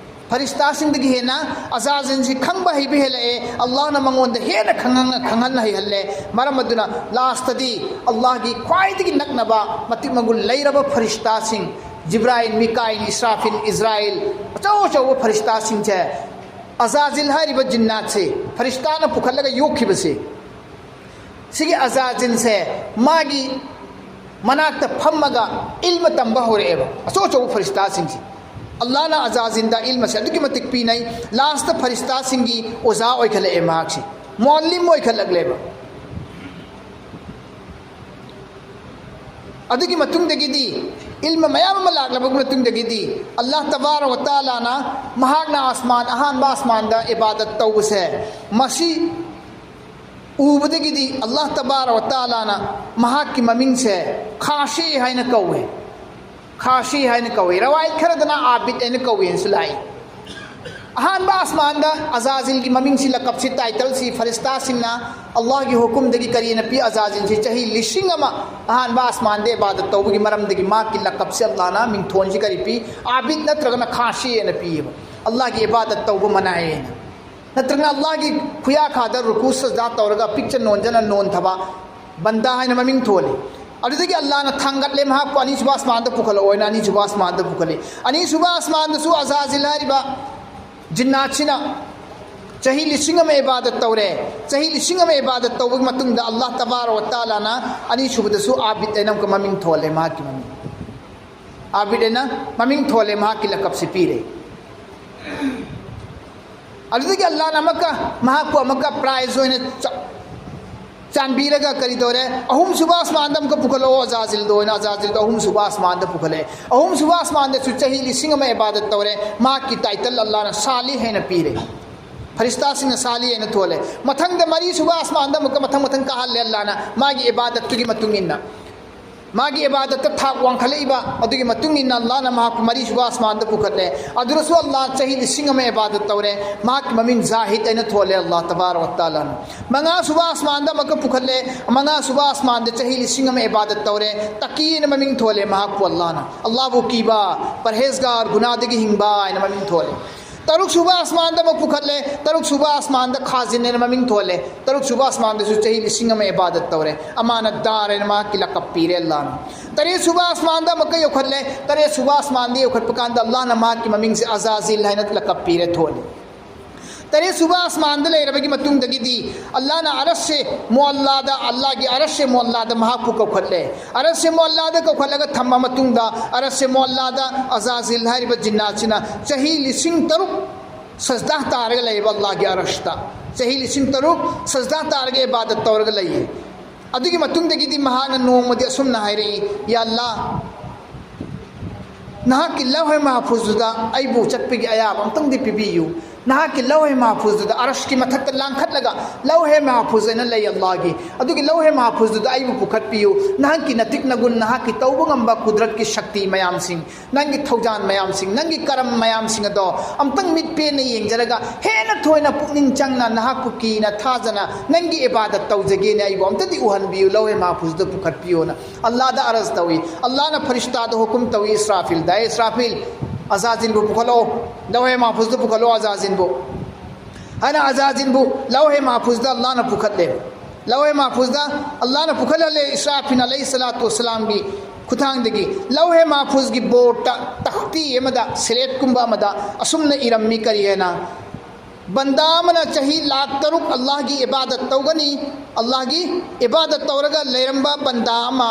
ꯐꯔꯤꯁꯇꯥꯁꯤꯡꯗꯒꯤ ꯍꯦꯟꯅ ꯑꯖꯥꯖꯤꯜꯁꯤ ꯈꯪꯕ ꯍꯩꯕ ꯍꯦꯜꯂꯛꯑꯦ꯫ ꯑꯜꯂꯥꯍꯅ ꯃꯉꯣꯟꯗ ꯍꯦꯟꯅ ꯈꯪꯍꯟ-, ꯈꯪꯍꯟ ꯍꯩꯍꯜꯂꯦ꯫ ꯃꯔꯝ ꯑꯗꯨꯅ ꯂꯥꯁꯇꯗꯤ ꯑꯜꯂꯥꯍꯒꯤ ꯈ꯭ꯋꯥꯏꯗꯒꯤ ꯅꯛꯅꯕ, ꯃꯇꯤꯛ ꯃꯒꯨꯟ ꯂꯩꯔꯕ ꯐꯔꯤꯁꯇꯥꯁꯤꯡ, ꯖꯤꯕ꯭ꯔꯥꯏꯜ, ꯃꯤꯀꯥꯏꯜ, ꯏꯁ꯭ꯔꯥꯐꯤꯜ, ꯏꯖ꯭ꯔꯥꯏꯜ, ꯑꯆꯧ ꯑꯆꯧꯕ ꯐꯔꯤꯁꯇꯥꯁꯤꯡꯁꯦ, ꯑꯖꯥꯖꯤꯜ ꯍꯥꯏꯔꯤꯕ ꯖꯤꯟꯅꯥꯠꯁꯦ, ꯐꯔꯤꯁꯇꯥꯅ ꯄꯨꯈꯠꯂꯒ ꯌꯣꯛꯈꯤꯕꯁꯦ, ꯁꯤꯒꯤ ꯑꯖꯥꯖꯤꯜꯁꯦ ꯃꯥꯒꯤ ꯃꯅꯥꯛꯇ ꯐꯝꯃꯒ ꯏꯜꯃ ꯇꯝꯕ ꯍꯧꯔꯛꯑꯦꯕ, ꯑꯆꯧ ꯑꯆꯧꯕ ꯐꯔꯤꯁꯇꯥꯁꯤꯡꯁꯦ꯫ ꯑꯜꯂꯥꯍꯅ ꯑꯖꯥꯖꯤꯜꯗ ꯏꯜꯃꯁꯦ ꯑꯗꯨꯛꯀꯤ ꯃꯇꯤꯛ ꯄꯤꯅꯩ, ꯂꯥꯁꯇ ꯐꯔꯤꯁꯇꯥꯁꯤꯡꯒꯤ ꯑꯣꯖꯥ ꯑꯣꯏꯈꯠꯂꯛꯑꯦ ꯃꯍꯥꯛꯁꯦ, ꯃꯨꯑꯜꯂꯤꯝ ꯑꯣꯏꯈꯠꯂꯛꯂꯦꯕ꯫ ꯑꯗꯨꯒꯤ ꯃꯇꯨꯡꯗꯒꯤꯗꯤ, ꯏꯜꯃ ꯃꯌꯥꯝ ꯑꯃ ꯂꯥꯛꯂꯕ ꯃꯇꯨꯡꯗꯒꯤꯗꯤ, ꯑꯜꯂꯥꯍ ꯇꯕꯥꯔꯛ ꯋ ꯇꯥꯂꯥꯅ ꯃꯍꯥꯛꯅ ꯑꯥꯁꯃꯥꯟ, ꯑꯍꯥꯟꯕ ꯑꯥꯁꯃꯥꯟꯗ ꯏꯕꯥꯗꯠ ꯇꯧꯕꯁꯦ, ꯃꯁꯤ ꯎꯕꯗꯒꯤꯗꯤ ꯑꯜꯂꯥꯍ ꯇꯕꯥꯔꯛ ꯋ ꯇꯥꯂꯥꯅ ꯃꯍꯥꯛꯀꯤ ꯃꯃꯤꯡꯁꯦ ꯈꯥꯁꯤ ꯍꯥꯏꯅ ꯀꯧꯏ꯫ ꯈꯥꯁꯤ ꯍꯥꯏꯅ ꯀꯧꯏ꯫ ꯔꯋꯥꯌꯠ ꯈꯔꯗꯅ ꯑꯥꯕꯤꯗ ꯍꯥꯏꯅ ꯀꯧꯏ ꯍꯥꯏꯅꯁꯨ ꯂꯥꯛꯏ꯫ ꯑꯍꯥꯟꯕ ꯑꯁꯃꯥꯟꯗ ꯑꯖꯥꯖꯤꯜꯒꯤ ꯃꯃꯤꯡꯁꯤ, ꯂꯀꯞꯁꯤ, ꯇꯥꯏꯇꯜꯁꯤ ꯐꯔꯤꯁꯇꯥꯁꯤꯡꯅ ꯑꯜꯂꯥꯍꯒꯤ ꯍꯨꯀꯨꯝꯗꯒꯤ ꯀꯔꯤꯅ ꯄꯤ? ꯑꯖꯥꯖꯤꯜꯁꯤ ꯆꯍꯤ ꯂꯤꯁꯤꯡ ꯑꯃ ꯑꯍꯥꯟꯕ ꯑꯁꯃꯥꯟꯗ ꯏꯕꯥꯗꯠ ꯇꯧꯕꯒꯤ ꯃꯔꯝꯗꯒꯤ ꯃꯍꯥꯛꯀꯤ ꯂꯀꯞꯁꯤ, ꯑꯜꯂꯥꯍꯅ ꯃꯤꯡꯊꯣꯟꯁꯤ ꯀꯔꯤ ꯄꯤ? ꯑꯥꯕꯤꯗ ꯅꯠꯇ꯭ꯔꯒꯅ ꯈꯥꯁꯤ ꯍꯥꯏꯅ ꯄꯤꯌꯦꯕ꯫ ꯑꯜꯂꯥꯍꯒꯤ ꯏꯕꯥꯗꯠ ꯇꯧꯕ ꯃꯅꯥꯏ ꯍꯥꯏꯅ, ꯅꯠꯇ꯭ꯔꯒꯅ ꯑꯜꯂꯥꯍꯒꯤ ꯈꯨꯌꯥꯈꯥꯗ ꯔꯨꯀꯨ ꯁꯖꯗꯥ ꯇꯧꯔꯒ ꯄꯤꯛꯆ ꯅꯣꯟꯖꯅ ꯅꯣꯟꯊꯕ ꯕꯟꯗꯥ ꯍꯥꯏꯅ ꯃꯃꯤꯡ ꯊꯣꯜꯂꯤ꯫ ꯑꯗꯨꯗꯒꯤ ꯑꯜꯂꯥꯍꯅ ꯊꯥꯡꯒꯠꯂꯦ, ꯃꯍꯥꯛꯄꯨ ꯑꯅꯤꯁꯨꯕ ꯑꯁꯃꯥꯟꯗ ꯄꯨꯈꯠꯂꯛꯑꯣꯅ ꯑꯅꯤꯁꯨꯕ ꯑꯁꯃꯥꯟꯗ ꯄꯨꯈꯠꯂꯤ꯫ ꯑꯅꯤꯁꯨꯕ ꯑꯁꯃꯥꯟꯗꯁꯨ ꯑꯖꯥꯖꯤꯜ ꯍꯥꯏꯔꯤꯕ ꯖꯤꯟꯅꯥꯠꯁꯤꯅ ꯆꯍꯤ ꯂꯤꯁꯤꯡ ꯑꯃ ꯏꯕꯥꯗꯠ ꯇꯧꯔꯦ꯫ ꯆꯍꯤ ꯂꯤꯁꯤꯡ ꯑꯃ ꯏꯕꯥꯗꯠ ꯇꯧꯕꯒꯤ ꯃꯇꯨꯡꯗ ꯑꯜꯂꯥꯍ ꯇꯕꯥꯔꯛ ꯋ ꯇꯥꯂꯥꯅ ꯑꯅꯤꯁꯨꯕꯗꯁꯨ ꯑꯥꯕꯤꯗ ꯍꯥꯏꯅ ꯑꯃꯨꯛꯀ ꯃꯃꯤꯡ ꯊꯣꯜꯂꯦ, ꯃꯍꯥꯛꯀꯤ ꯃꯃꯤꯡ꯫ ꯑꯥꯕꯤꯗ ꯍꯥꯏꯅ ꯃꯃꯤꯡ ꯊꯣꯜꯂꯦ, ꯃꯍꯥꯛꯀꯤ ꯂꯀꯞꯁꯤ ꯄꯤꯔꯦ꯫ ꯑꯗꯨꯗꯒꯤ ꯑꯜꯂꯥꯍꯅ ꯑꯃꯨꯛꯀ ꯃꯍꯥꯛꯄꯨ ꯑꯃꯨꯛꯀ ꯄ꯭ꯔꯥꯏꯖ ꯑꯣꯏꯅ ꯆ-, ꯆꯥꯟꯕꯤꯔꯒ ꯀꯔꯤ ꯇꯧꯔꯦ? ꯑꯍꯨꯝꯁꯨꯕ ꯑꯁꯃꯥꯟꯗ ꯑꯃꯨꯛꯀ ꯄꯨꯈꯠꯂꯛꯑꯣ ꯑꯖꯥꯖꯤꯜꯗꯣ ꯑꯣꯏꯅ, ꯑꯖꯥꯖꯤꯜꯗꯣ ꯑꯍꯨꯝꯁꯨꯕ ꯑꯁꯃꯥꯟꯗ ꯄꯨꯈꯠꯂꯛꯑꯦ꯫ ꯑꯍꯨꯝꯁꯨꯕ ꯑꯁꯃꯥꯟꯗꯁꯨ ꯆꯍꯤ ꯂꯤꯁꯤꯡ ꯑꯃ ꯏꯕꯥꯗꯠ ꯇꯧꯔꯦ꯫ ꯃꯍꯥꯛꯀꯤ ꯇꯥꯏꯇꯜ ꯑꯜꯂꯥꯍꯅ ꯁꯥꯂꯤ ꯍꯥꯏꯅ ꯄꯤꯔꯦ꯫ ꯐꯔꯤꯁꯇꯥꯁꯤꯡꯅ ꯁꯥꯂꯤ ꯍꯥꯏꯅ ꯊꯣꯜꯂꯦ꯫ ꯃꯊꯪꯗ ꯃꯔꯤꯁꯨꯕ ꯑꯁꯃꯥꯟꯗ ꯑꯃꯨꯛꯀ ꯃꯊꯪ ꯃꯊꯪ ꯀꯥꯍꯜꯂꯦ ꯑꯜꯂꯥꯍꯅ, ꯃꯥꯒꯤ ꯏꯕꯥꯗꯠꯇꯨꯒꯤ ꯃꯇꯨꯡ ꯏꯟꯅ꯫ ꯃꯥꯒꯤ ꯏꯕꯥꯗꯠꯇ ꯊꯥꯛ ꯋꯥꯡꯈꯠꯂꯛꯏꯕ ꯑꯗꯨꯒꯤ ꯃꯇꯨꯡ ꯏꯟꯅ ꯑꯜꯂꯥꯍꯅ ꯃꯍꯥꯛꯄꯨ ꯃꯔꯤꯁꯨꯕ ꯑꯁꯃꯥꯟꯗ ꯄꯨꯈꯠꯂꯦ꯫ ꯑꯗꯨꯗꯁꯨ ꯑꯜꯂꯥꯍ ꯆꯍꯤ ꯂꯤꯁꯤꯡ ꯑꯃ ꯏꯕꯥꯗꯠ ꯇꯧꯔꯦ꯫ ꯃꯍꯥꯛꯀꯤ ꯃꯃꯤꯡ ꯖꯥꯍꯤꯗ ꯍꯥꯏꯅ ꯊꯣꯜꯂꯦ ꯑꯜꯂꯥꯍ ꯇꯕꯥꯔꯛ ꯋ ꯇꯥꯂꯥꯅ꯫ ꯃꯉꯥꯁꯨꯕ ꯑꯁꯃꯥꯟꯗ ꯑꯃꯨꯛꯀ ꯄꯨꯈꯠꯂꯦ꯫ ꯃꯉꯥꯁꯨꯕ ꯑꯁꯃꯥꯟꯗ ꯆꯍꯤ ꯂꯤꯁꯤꯡ ꯑꯃ ꯏꯕꯥꯗꯠ ꯇꯧꯔꯦ꯫ ꯇꯀꯤ ꯍꯥꯏꯅ ꯃꯃꯤꯡ ꯊꯣꯜꯂꯦ ꯃꯍꯥꯛꯄꯨ ꯑꯜꯂꯥꯍꯅ꯫ ꯑꯜꯂꯥꯍꯕꯨ ꯀꯤꯕ, ꯄꯔꯍꯦꯖꯒꯥꯔ, ꯒꯨꯅꯥꯗꯒꯤ ꯍꯤꯡꯕ ꯍꯥꯏꯅ ꯃꯃꯤꯡ ꯊꯣꯜꯂꯦ꯫ ꯇꯔꯨꯛꯁꯨꯕ ꯑꯁꯃꯥꯟꯗ ꯑꯃꯨꯛ ꯄꯨꯈꯠꯂꯦ꯫ ꯇꯔꯨꯛꯁꯨꯕ ꯑꯁꯃꯥꯟꯗ ꯈꯥꯖꯤꯟ ꯍꯥꯏꯅ ꯃꯃꯤꯡ ꯊꯣꯜꯂꯦ꯫ ꯇꯔꯨꯛꯁꯨꯕ ꯑꯁꯃꯥꯟꯗꯁꯨ ꯆꯍꯤ ꯂꯤꯁꯤꯡ ꯑꯃ ꯏꯕꯥꯗꯠ ꯇꯧꯔꯦ꯫ ꯑꯃꯥꯅꯠꯗꯥꯔ ꯍꯥꯏꯅ ꯃꯍꯥꯛꯀꯤ ꯂꯀꯞ ꯄꯤꯔꯦ ꯑꯜꯂꯥꯍꯅ꯫ ꯇꯔꯦꯠꯁꯨꯕ ꯑꯁꯃꯥꯟꯗ ꯑꯃꯨꯛꯀ ꯌꯧꯈꯠꯂꯦ꯫ ꯇꯔꯦꯠꯁꯨꯕ ꯑꯁꯃꯥꯟꯗ ꯌꯧꯈꯠꯄ ꯀꯥꯟꯗ ꯑꯜꯂꯥꯍꯅ ꯃꯍꯥꯛꯀꯤ ꯃꯃꯤꯡꯁꯦ ꯑꯖꯥꯖꯤꯜ ꯍꯥꯏꯅ ꯂꯀꯞ ꯄꯤꯔꯦ, ꯊꯣꯜꯂꯦ꯫ ꯇꯔꯦꯠꯁꯨꯕ ꯑꯁꯃꯥꯟꯗ ꯂꯩꯔꯕꯒꯤ ꯃꯇꯨꯡꯗꯒꯤꯗꯤ ꯑꯜꯂꯥꯍꯅ ꯑꯔꯁꯦ ꯃꯨꯑꯜꯂꯥꯗ, ꯑꯜꯂꯥꯍꯒꯤ ꯑꯔꯁꯦ ꯃꯨꯑꯜꯂꯥꯗ ꯃꯍꯥꯛꯄꯨ ꯀꯧꯈꯠꯂꯦ꯫ ꯑꯔꯁꯦ ꯃꯨꯑꯜꯂꯥꯗ ꯀꯧꯈꯠꯂꯒ ꯊꯝꯃ ꯃꯇꯨꯡꯗ ꯑꯔꯁꯦ ꯃꯨꯑꯜꯂꯥꯗ ꯑꯖꯥꯖꯤꯜ ꯍꯥꯏꯔꯤꯕ ꯖꯤꯟꯅꯥꯠꯁꯤꯅ ꯆꯍꯤ ꯂꯤꯁꯤꯡ ꯇꯔꯨꯛ ꯁꯖꯗꯥ ꯇꯥꯔꯒ ꯂꯩꯌꯦꯕ ꯑꯜꯂꯥꯍꯒꯤ ꯑꯔꯁꯇ꯫ ꯆꯍꯤ ꯂꯤꯁꯤꯡ ꯇꯔꯨꯛ ꯁꯖꯗꯥ ꯇꯥꯔꯒ ꯏꯕꯥꯗꯠ ꯇꯧꯔꯒ ꯂꯩꯌꯦ꯫ ꯑꯗꯨꯒꯤ ꯃꯇꯨꯡꯗꯒꯤꯗꯤ ꯃꯍꯥꯛꯅ ꯅꯣꯡꯃꯗꯤ ꯑꯁꯨꯝꯅ ꯍꯥꯏꯔꯛꯏ, "ꯌꯥ ꯑꯜꯂꯥꯍ, ꯅꯍꯥꯛꯀꯤ ꯂꯧꯍ ꯃꯍꯐꯨꯖꯗꯨꯗ ꯑꯩꯕꯨ ꯆꯠꯄꯒꯤ ꯑꯌꯥꯕ ꯑꯝꯇꯪꯗꯤ ꯄꯤꯕꯤꯌꯨ꯫ ꯅꯍꯥꯛꯀꯤ ꯂꯧꯍꯦ ꯃꯍꯐꯨꯖꯗꯨꯗ, ꯑꯔꯁꯀꯤ ꯃꯊꯛꯇ ꯂꯥꯡꯈꯠꯂꯒ, "ꯂꯧꯍꯦ ꯃꯍꯐꯨꯖ ꯑꯩꯅ ꯂꯩ ꯑꯜꯂꯥꯍꯒꯤ, ꯑꯗꯨꯒꯤ ꯂꯧꯍꯦ ꯃꯍꯐꯨꯖꯗꯨꯗ ꯑꯩꯕꯨ ꯄꯨꯈꯠꯄꯤꯌꯨ, ꯅꯍꯥꯛꯀꯤ ꯅꯇꯤꯛ ꯅꯒꯨꯟ, ꯅꯍꯥꯛꯀꯤ ꯇꯧꯕ ꯉꯝꯕ ꯀꯨꯗꯔꯠꯀꯤ ꯁꯛꯇꯤ ꯃꯌꯥꯝꯁꯤꯡ, ꯅꯪꯒꯤ ꯊꯧꯖꯥꯟ ꯃꯌꯥꯝꯁꯤꯡ, ꯅꯪꯒꯤ ꯀꯔꯝ ꯃꯌꯥꯝꯁꯤꯡ ꯑꯗꯣ ꯑꯝꯇꯪ ꯃꯤꯠ ꯄꯦꯟꯅ ꯌꯦꯡꯖꯔꯒ, ꯍꯦꯟꯅ ꯊꯣꯏꯅ ꯄꯨꯛꯅꯤꯡ ꯆꯪꯅ ꯅꯍꯥꯛꯄꯨ ꯀꯤꯅ ꯊꯥꯖꯅ ꯅꯪꯒꯤ ꯏꯕꯥꯗꯠ ꯇꯧꯖꯒꯦꯅꯦ, ꯑꯩꯕꯨ ꯑꯝꯇꯗꯤ ꯎꯍꯟꯕꯤꯌꯨ, ꯂꯧꯍꯦ ꯃꯍꯐꯨꯖꯗ ꯄꯨꯈꯠꯄꯤꯌꯨꯅ" ꯑꯜꯂꯥꯍꯗ ꯑꯔꯖ ꯇꯧꯏ꯫ ꯑꯜꯂꯥꯍꯅ ꯐꯔꯤꯁꯇꯥꯗ ꯍꯨꯀꯨꯝ ꯇꯧꯏ, "ꯏꯁꯔꯥꯐꯤꯜꯗ, ꯑꯦ ꯏꯁꯔꯥꯐꯤꯜ, ꯑꯖꯥꯖꯤꯟꯕꯨ ꯄꯨꯈꯠꯂꯛꯑꯣ, ꯂꯧꯍꯦ ꯃꯍꯐꯨꯖꯗ ꯄꯨꯈꯠꯂꯣ ꯑꯖꯥꯖꯤꯟꯕꯨ" ꯍꯥꯏꯅ ꯑꯖꯥꯖꯤꯟꯕꯨ ꯂꯧꯍꯦ ꯃꯍꯐꯨꯖꯗ ꯑꯜꯂꯥꯍꯅ ꯄꯨꯈꯠꯂꯦ꯫ ꯂꯧꯍꯦ ꯃꯍꯐꯨꯖꯗ ꯑꯜꯂꯥꯍꯅ ꯄꯨꯈꯠꯍꯜꯂꯦ, ꯏꯁꯔꯥꯐꯤꯜ ꯑꯂꯩꯍꯤ ꯁꯂꯥꯇꯨ ꯋꯁꯁꯂꯥꯝꯒꯤ ꯈꯨꯠꯊꯥꯡꯗꯒꯤ꯫ ꯂꯧꯍꯦ ꯃꯍꯐꯨꯖꯒꯤ ꯕꯣꯔꯗꯇ, ꯇꯈꯇꯤ ꯑꯃꯗ, ꯁꯦꯂꯦꯠꯀꯨꯝꯕ ꯑꯃꯗ ꯑꯁꯨꯝꯅ ꯏꯔꯝꯃꯤ, ꯀꯔꯤ ꯍꯥꯏꯅ? "ꯕꯟꯗꯥ ꯑꯃꯅ ꯆꯍꯤ ꯂꯥꯈ ꯇꯔꯨꯛ ꯑꯜꯂꯥꯍꯒꯤ ꯏꯕꯥꯗꯠ ꯇꯧꯒꯅꯤ, ꯑꯜꯂꯥꯍꯒꯤ ꯏꯕꯥꯗꯠ ꯇꯧꯔꯒ ꯂꯩꯔꯝꯕ ꯕꯟꯗꯥ ꯑꯃ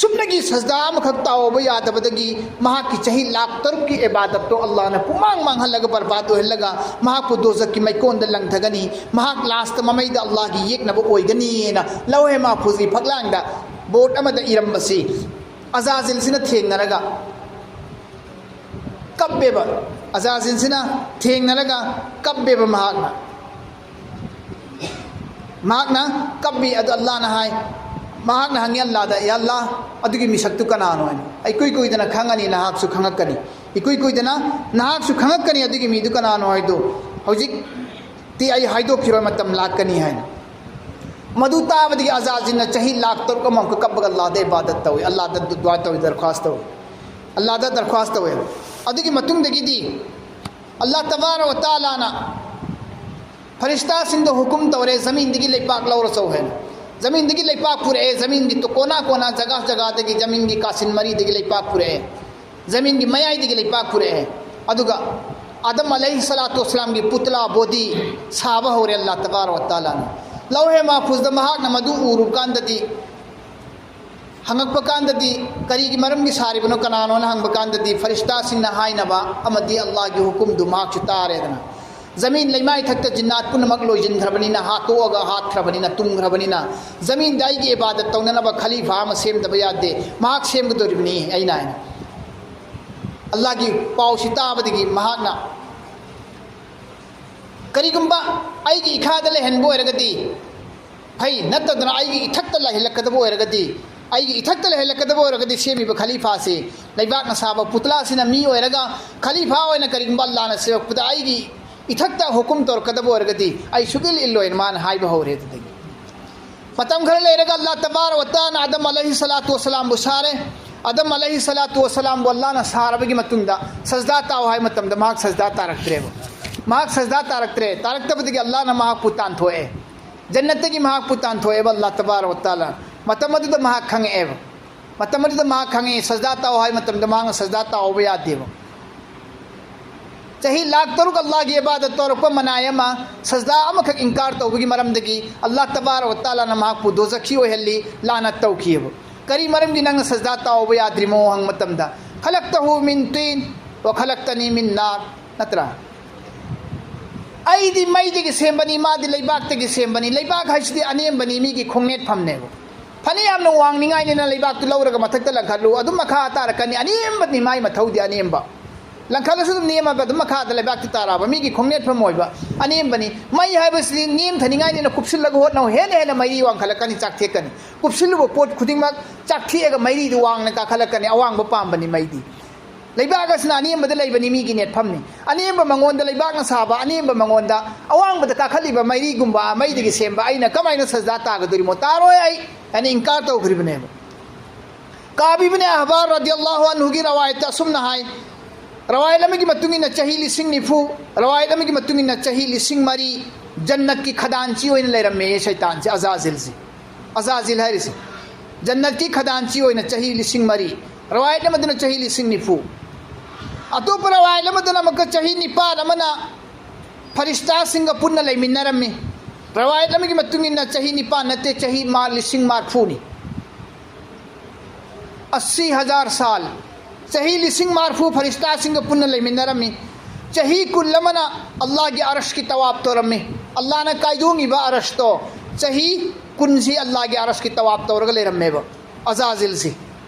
ꯁꯨꯞꯅꯒꯤ ꯁꯖꯗꯥ ꯑꯃꯈꯛ ꯇꯥꯎꯕ ꯌꯥꯗꯕꯗꯒꯤ ꯃꯍꯥꯛꯀꯤ ꯆꯍꯤ ꯂꯥꯈ ꯇꯔꯨꯛꯀꯤ ꯏꯕꯥꯗꯠꯇꯣ ꯑꯜꯂꯥꯍꯅ ꯄꯨꯃꯥꯡ ꯃꯥꯡꯍꯜꯂꯒ, ꯕꯔꯕꯥꯗ ꯑꯣꯏꯍꯜꯂꯒ, ꯃꯍꯥꯛꯄꯨ ꯗꯣꯖꯛꯀꯤ ꯃꯩꯀꯣꯟꯗ ꯂꯪꯊꯒꯅꯤ, ꯃꯍꯥꯛ ꯂꯥꯁꯇ ꯃꯃꯩꯗ ꯑꯜꯂꯥꯍꯒꯤ ꯌꯦꯛꯅꯕ ꯑꯣꯏꯒꯅꯤꯅ" ꯂꯧꯍꯦ ꯃꯍꯐꯨꯖꯒꯤ ꯐꯛꯂꯥꯡꯗ ꯕꯣꯔꯗ ꯑꯃꯗ ꯏꯔꯝꯕꯁꯤ ꯑꯖꯥꯖꯤꯜꯁꯤꯅ ꯊꯦꯡꯅꯔꯒ ꯀꯞꯄꯦꯕ꯫ ꯑꯖꯥꯖꯤꯜꯁꯤꯅ ꯊꯦꯡꯅꯔꯒ ꯀꯞꯄꯦꯕ ꯃꯍꯥꯛꯅ꯫ ꯃꯍꯥꯛꯅ ꯀꯞꯄꯤ꯫ ꯑꯗꯨ ꯑꯜꯂꯥꯍꯅ ꯍꯥꯏ, ꯃꯍꯥꯛꯅ ꯍꯪꯉꯤ ꯑꯜꯂꯥꯍꯗ, "ꯌꯥ ꯑꯜꯂꯥꯍ, ꯑꯗꯨꯒꯤ ꯃꯤꯁꯛꯇꯨ ꯀꯅꯥꯅꯣ?" ꯍꯥꯏꯅ꯫ "ꯏꯀꯨꯏ ꯀꯨꯏꯗꯅ ꯈꯪꯉꯅꯤ, ꯅꯍꯥꯛꯁꯨ ꯈꯪꯉꯛꯀꯅꯤ꯫ ꯏꯀꯨꯏ ꯀꯨꯏꯗꯅ ꯅꯍꯥꯛꯁꯨ ꯈꯪꯉꯛꯀꯅꯤ ꯑꯗꯨꯒꯤ ꯃꯤꯗꯨ ꯀꯅꯥꯅꯣ ꯍꯥꯏꯗꯨ꯫ ꯍꯧꯖꯤꯛꯇꯤ ꯑꯩ ꯍꯥꯏꯗꯣꯛꯈꯤꯔꯣꯏ, ꯃꯇꯝ ꯂꯥꯛꯀꯅꯤ" ꯍꯥꯏꯅ꯫ ꯃꯗꯨ ꯇꯥꯕꯗꯒꯤ ꯑꯖꯥꯖꯤꯜꯅ ꯆꯍꯤ ꯂꯥꯈ ꯇꯔꯨꯛ ꯑꯃꯨꯛꯀ ꯀꯞꯄꯒ ꯑꯜꯂꯥꯍꯗ ꯏꯕꯥꯗꯠ ꯇꯧꯏ, ꯑꯜꯂꯥꯍꯗ ꯗꯨ-, ꯗꯨꯋꯥ ꯇꯧꯏ, ꯗꯔꯈ꯭ꯋꯥꯁ ꯇꯧꯏ, ꯑꯜꯂꯥꯍꯗ ꯗꯔꯈ꯭ꯋꯥꯁ ꯇꯧꯏ꯫ ꯑꯗꯨꯒꯤ ꯃꯇꯨꯡꯗꯒꯤꯗꯤ ꯑꯜꯂꯥꯍ ꯇꯕꯥꯔꯛ ꯋ ꯇꯥꯂꯥꯅ ꯐꯔꯤꯁꯇꯥꯁꯤꯡꯗ ꯍꯨꯀꯨꯝ ꯇꯧꯔꯦ, "ꯖꯃꯤꯟꯗꯒꯤ ꯂꯩꯄꯥꯛ ꯂꯧꯔ ꯆꯧ" ꯍꯥꯏꯅ꯫ ꯖꯃꯤꯟꯗꯒꯤ ꯂꯩꯄꯥꯛ ꯄꯨꯔꯛꯑꯦ, ꯖꯃꯤꯟꯒꯤ ꯇꯣ-, ꯀꯣꯅꯥ ꯀꯣꯅꯥ, ꯖꯒꯥ ꯖꯒꯥꯗꯒꯤ, ꯖꯃꯤꯟꯒꯤ ꯀꯥꯆꯤꯟ ꯃꯔꯤꯗꯒꯤ ꯂꯩꯄꯥꯛ ꯄꯨꯔꯛꯑꯦ, ꯖꯃꯤꯟꯒꯤ ꯃꯌꯥꯏꯗꯒꯤ ꯂꯩꯄꯥꯛ ꯄꯨꯔꯛꯑꯦ꯫ ꯑꯗꯨꯒ ꯑꯥꯗꯝ ꯑꯂꯩꯍꯤ ꯁꯂꯥꯇꯨ ꯋꯁꯁꯂꯥꯝꯒꯤ ꯄꯨꯇꯂꯥ, ꯕꯣꯗꯤ, ꯁꯥꯕ ꯍꯧꯔꯦ ꯑꯜꯂꯥꯍ ꯇꯕꯥꯔꯛ ꯋ ꯇꯥꯂꯥꯅ꯫ ꯂꯧꯍꯦ ꯃꯍꯐꯨꯖꯗ ꯃꯍꯥꯛꯅ ꯃꯗꯨ ꯎꯔꯨꯕ ꯀꯥꯟꯗꯗꯤ, ꯍꯪꯉꯛꯄ ꯀꯥꯟꯗꯗꯤ, "ꯀꯔꯤꯒꯤ ꯃꯔꯝꯒꯤ ꯁꯥꯔꯤꯕꯅꯣ, ꯀꯅꯥꯅꯣꯅ?" ꯍꯪꯕ ꯀꯥꯟꯗꯗꯤ, ꯐꯔꯤꯁꯇꯥꯁꯤꯡꯅ ꯍꯥꯏꯅꯕ ꯑꯃꯗꯤ ꯑꯜꯂꯥꯍꯒꯤ ꯍꯨꯀꯨꯝꯗꯨ ꯃꯍꯥꯛꯁꯨ ꯇꯥꯔꯦꯗꯅ꯫ ꯖꯃꯤꯟ ꯂꯩꯃꯥꯏ ꯊꯛꯇ ꯖꯤꯟꯅꯥꯠ ꯄꯨꯝꯅꯃꯛ ꯂꯣꯏꯁꯤꯟꯈ꯭ꯔꯕꯅꯤꯅ, ꯍꯥꯠꯇꯣꯛꯑꯒ ꯍꯥꯠꯈ꯭ꯔꯕꯅꯤꯅ, ꯇꯨꯝꯈ꯭ꯔꯕꯅꯤꯅ, ꯖꯃꯤꯟꯗ ꯑꯩꯒꯤ ꯏꯕꯥꯗꯠ ꯇꯧꯅꯅꯕ ꯈꯂꯤꯐꯥ ꯑꯃ ꯁꯦꯝꯗꯕ ꯌꯥꯗꯦ, ꯃꯍꯥꯛ ꯁꯦꯝꯒꯗꯧꯔꯤꯕꯅꯤ ꯑꯩꯅ, ꯍꯥꯏꯅ꯫ ꯑꯜꯂꯥꯍꯒꯤ ꯄꯥꯎꯁꯤ ꯇꯥꯕꯗꯒꯤ ꯃꯍꯥꯛꯅ ꯀꯔꯤꯒꯨꯝꯕ ꯑꯩꯒꯤ ꯏꯈꯥꯗ ꯂꯩꯍꯟꯕ ꯑꯣꯏꯔꯒꯗꯤ ꯐꯩ, ꯅꯠꯇꯗꯅ ꯑꯩꯒꯤ ꯏꯊꯛꯇ ꯂꯩꯍꯜꯂꯛꯀꯗꯕ ꯑꯣꯏꯔꯒꯗꯤ, ꯑꯩꯒꯤ ꯏꯊꯛꯇ ꯂꯩꯍꯜꯂꯛꯀꯗꯕ ꯑꯣꯏꯔꯒꯗꯤ ꯁꯦꯝꯃꯤꯕ ꯈꯂꯤꯐꯥꯁꯤ ꯂꯩꯕꯥꯛꯅ ꯁꯥꯕ ꯄꯨꯇꯂꯥꯁꯤꯅ ꯃꯤ ꯑꯣꯏꯔꯒ ꯈꯂꯤꯐꯥ ꯑꯣꯏꯅ ꯀꯔꯤꯒꯨꯝꯕ ꯑꯜꯂꯥꯅ ꯁꯦꯝꯃꯛꯄꯗ ꯑꯩꯒꯤ ꯏꯊꯛꯇ ꯍꯨꯀꯨꯝ ꯇꯧꯔꯛꯀꯗꯕ ꯑꯣꯏꯔꯒꯗꯤ ꯑꯩ ꯁꯨꯛꯏꯜ ꯏꯜꯂꯣꯏꯅ ꯃꯥꯅ ꯍꯥꯏꯕ ꯍꯧꯔꯦ꯫ ꯑꯗꯨꯗꯒꯤ ꯃꯇꯝ ꯈꯔ ꯂꯩꯔꯒ ꯑꯜꯂꯥ ꯇꯕꯥꯔꯛ ꯋ ꯇꯥꯂꯥꯅ ꯑꯗꯝ ꯑꯂꯩꯍꯤ ꯁꯂꯥꯇꯨ ꯋꯁꯂꯥꯝꯕꯨ ꯁꯥꯔꯦ꯫ ꯑꯗꯝ ꯑꯂꯩꯍꯤ ꯁꯂꯥꯇꯨ ꯋꯁꯂꯥꯝꯕꯨ ꯑꯜꯂꯥꯅ ꯁꯥꯔꯕꯒꯤ ꯃꯇꯨꯡꯗ ꯁꯖꯗꯥ ꯇꯥꯎ ꯍꯥꯏꯕ ꯃꯇꯝꯗ ꯃꯍꯥꯛ ꯁꯖꯗꯥ ꯇꯥꯔꯛꯇ꯭ꯔꯦꯕ꯫ ꯃꯍꯥꯛ ꯁꯖꯗꯥ ꯇꯥꯔꯛꯇ꯭ꯔꯦ꯫ ꯇꯥꯔꯛꯇꯕꯗꯒꯤ ꯑꯜꯂꯥꯅ ꯃꯍꯥꯛꯄꯨ ꯇꯥꯟꯊꯣꯛꯑꯦ꯫ ꯖꯟꯅꯠꯇꯒꯤ ꯃꯍꯥꯛꯄꯨ ꯇꯥꯟꯊꯣꯛꯑꯦꯕ ꯑꯜꯂꯥ ꯇꯕꯥꯔꯛ ꯋ ꯇꯥꯂꯥ꯫ ꯃꯇꯝ ꯑꯗꯨꯗ ꯃꯍꯥꯛ ꯈꯪꯉꯛꯑꯦꯕ꯫ ꯃꯇꯝ ꯑꯗꯨꯗ ꯃꯍꯥꯛ ꯈꯪꯉꯛꯑꯦ, ꯁꯖꯗꯥ ꯇꯥꯎ ꯍꯥꯏꯕ ꯃꯇꯝꯗ ꯃꯍꯥꯛꯅ ꯁꯖꯗꯥ ꯇꯥꯎꯕ ꯌꯥꯗꯦꯕ꯫ ꯆꯍꯤ ꯂꯥꯛ ꯇꯔꯨꯛ ꯑꯜꯂꯥꯒꯤ ꯏꯕꯥꯗꯠ ꯇꯧꯔꯛꯄ ꯃꯅꯥꯏ ꯑꯃ, ꯁꯖꯗꯥ ꯑꯃꯈꯛ ꯏꯟꯀꯥꯔ ꯇꯧꯕꯒꯤ ꯃꯔꯝꯗꯒꯤ ꯑꯜꯂꯥ ꯇꯕꯥꯔꯛ ꯋ ꯇꯥꯂꯥꯅ ꯃꯍꯥꯛꯄꯨ ꯗꯣꯖꯈꯤ ꯑꯣꯏꯍꯜꯂꯤ, ꯂꯥꯅꯠ ꯇꯧꯈꯤꯑꯕ꯫ ꯀꯔꯤ ꯃꯔꯝꯒꯤ ꯅꯪꯅ ꯁꯖꯗꯥ ꯇꯥꯎꯕ ꯌꯥꯗ꯭ꯔꯤꯃꯣ ꯍꯪꯕ ꯃꯇꯝꯗ, "ꯈꯂꯛꯇꯍꯨ ꯃꯤꯟ ꯇꯤꯟ ꯋ ꯈꯂꯛꯇꯅꯤ ꯃꯤꯟ ꯅꯥꯔ", ꯅꯠꯇ꯭ꯔꯥ? ꯑꯩꯗꯤ ꯃꯩꯗꯒꯤ ꯁꯦꯝꯕꯅꯤ, ꯃꯥꯗꯤ ꯂꯩꯕꯥꯛꯇꯒꯤ ꯁꯦꯝꯕꯅꯤ꯫ ꯂꯩꯕꯥꯛ ꯍꯥꯏꯁꯤꯗꯤ ꯑꯅꯦꯝꯕꯅꯤ, ꯃꯤꯒꯤ ꯈꯣꯡꯅꯦꯠꯐꯝꯅꯦꯕ꯫ ꯐꯅ ꯌꯥꯝꯅ ꯋꯥꯡꯅꯤꯡꯉꯥꯏꯅꯤꯅ ꯂꯩꯕꯥꯛꯇꯨ ꯂꯧꯔꯒ ꯃꯊꯛꯇ ꯂꯪꯈꯠꯂꯨ, ꯑꯗꯨꯝ ꯃꯈꯥ ꯇꯥꯔꯛꯀꯅꯤ, ꯑꯅꯦꯝꯕꯅꯤ, ꯃꯥꯏ ꯃꯊꯧꯗꯤ ꯑꯅꯦꯝꯕ꯫ ꯂꯪꯈꯠꯂꯁꯨ ꯑꯗꯨꯝ ꯅꯦꯝꯃꯒ ꯑꯗꯨꯝ ꯃꯈꯥꯗ ꯂꯩꯕꯥꯛꯇ ꯇꯥꯔꯛꯑꯕ, ꯃꯤꯒꯤ ꯈꯣꯡꯅꯦꯠꯐꯝ ꯑꯣꯏꯕ ꯑꯅꯦꯝꯕꯅꯤ꯫ ꯃꯩ ꯍꯥꯏꯕꯁꯤꯗꯤ ꯅꯦꯝꯊꯅꯤꯡꯉꯥꯏꯅꯤꯅ ꯀꯨꯞꯁꯤꯜꯂꯒ ꯍꯣꯠꯅꯧ, ꯍꯦꯟꯅ ꯍꯦꯟꯅ ꯃꯩꯔꯤ ꯋꯥꯡꯈꯠꯂꯛꯀꯅꯤ, ꯆꯥꯛꯊꯦꯛꯀꯅꯤ꯫ ꯀꯨꯞꯁꯤꯜꯂꯨꯕ ꯄꯣꯠ ꯈꯨꯗꯤꯡꯃꯛ ꯆꯥꯛꯊꯦꯛꯑꯒ ꯃꯩꯔꯤꯗꯨ ꯋꯥꯡꯅ ꯀꯥꯈꯠꯂꯛꯀꯅꯤ, ꯑꯋꯥꯡꯕ ꯄꯥꯝꯕꯅꯤ ꯃꯩꯗꯤ꯫ ꯂꯩꯕꯥꯛ ꯑꯁꯤꯅ ꯑꯅꯦꯝꯕꯗ ꯂꯩꯕꯅꯤ, ꯃꯤꯒꯤ ꯅꯦꯠꯐꯝꯅꯤ꯫ ꯑꯅꯦꯝꯕ ꯃꯉꯣꯟꯗ ꯂꯩꯕꯥꯛꯅ ꯁꯥꯕ, ꯑꯅꯦꯝꯕ ꯃꯉꯣꯟꯗ ꯑꯋꯥꯡꯕꯗ ꯀꯥꯈꯠꯂꯤꯕ ꯃꯩꯔꯤꯒꯨꯝꯕ, ꯃꯩꯗꯒꯤ ꯁꯦꯝꯕ ꯑꯩꯅ ꯀꯃꯥꯏꯅ ꯁꯖꯗꯥ ꯇꯥꯒꯗꯣꯔꯤꯃꯣ? ꯇꯥꯔꯣꯏ ꯑꯩ, ꯍꯥꯏꯅ ꯏꯟꯀꯥꯔ ꯇꯧꯈ꯭ꯔꯤꯕꯅꯦꯕ꯫ ꯀꯥꯕ ꯏꯕꯅꯦ ꯑꯍꯕꯥꯔ ꯔꯗꯤꯌꯜꯂꯥꯍꯨ ꯑꯟꯍꯨꯒꯤ ꯔꯋꯥꯌꯠꯇ ꯑꯁꯨꯝꯅ ꯍꯥꯏ, ꯔꯋꯥꯌꯠ ꯑꯃꯒꯤ ꯃꯇꯨꯡ ꯏꯟꯅ ꯆꯍꯤ ꯂꯤꯁꯤꯡ ꯅꯤꯐꯨ, ꯔꯋꯥꯌꯠ ꯑꯃꯒꯤ ꯃꯇꯨꯡ ꯏꯟꯅ ꯆꯍꯤ ꯂꯤꯁꯤꯡ ꯃꯔꯤ ꯖꯟꯅꯠꯀꯤ ꯈꯗꯥꯟꯆꯤ ꯑꯣꯏꯅ ꯂꯩꯔꯝꯃꯦ ꯁꯩꯇꯥꯟꯁꯦ, ꯑꯖꯥꯖꯤꯜꯁꯦ꯫ ꯑꯖꯥꯖꯤꯜ ꯍꯥꯏꯔꯤꯁꯦ ꯖꯟꯅꯠꯀꯤ ꯈꯗꯥꯟꯆꯤ ꯑꯣꯏꯅ ꯆꯍꯤ ꯂꯤꯁꯤꯡ ꯃꯔꯤ, ꯔꯋꯥꯌꯠ ꯑꯃꯗꯅ ꯆꯍꯤ ꯂꯤꯁꯤꯡ ꯅꯤꯐꯨ, ꯑꯇꯣꯞꯄ ꯔꯋꯥꯌꯠ ꯑꯃꯗꯅ ꯑꯃꯨꯛꯀ ꯆꯍꯤ ꯅꯤꯄꯥꯟ ꯑꯃꯅ ꯐꯔꯤꯁꯇꯥꯁꯤꯡꯒ ꯄꯨꯟꯅ ꯂꯩꯃꯤꯟꯅꯔꯝꯃꯤ꯫ ꯔꯋꯥꯌꯠ ꯑꯃꯒꯤ ꯃꯇꯨꯡ ꯏꯟꯅ ꯆꯍꯤ ꯅꯤꯄꯥꯟ ꯅꯠꯇꯦ, ꯆꯍꯤ ꯃꯥ-, ꯂꯤꯁꯤꯡ ꯃꯔꯐꯨꯅꯤ꯫ ꯑꯁꯤ ꯍꯖꯥꯔ ꯁꯥꯜ, ꯆꯍꯤ ꯂꯤꯁꯤꯡ ꯃꯔꯐꯨ ꯐꯔꯤꯁꯇꯥꯁꯤꯡꯒ ꯄꯨꯟꯅ ꯂꯩꯃꯤꯟꯅꯔꯝꯃꯤ꯫ ꯆꯍꯤ ꯀꯨꯟ ꯑꯃꯅ ꯑꯜꯂꯥꯒꯤ ꯑꯔꯁꯀꯤ ꯇꯋꯥꯞ ꯇꯧꯔꯝꯃꯤ꯫ ꯑꯜꯂꯥꯅ ꯀꯥꯏꯗꯣꯡꯉꯤꯕ ꯑꯔꯁꯇꯣ ꯆꯍꯤ ꯀꯨꯟꯁꯤ ꯑꯜꯂꯥꯒꯤ ꯑꯔꯁꯀꯤ ꯇꯋꯥꯞ ꯇꯧꯔꯒ ꯂꯩꯔꯝꯃꯦꯕ꯫ ꯑꯖꯥꯖꯤꯜꯁꯤ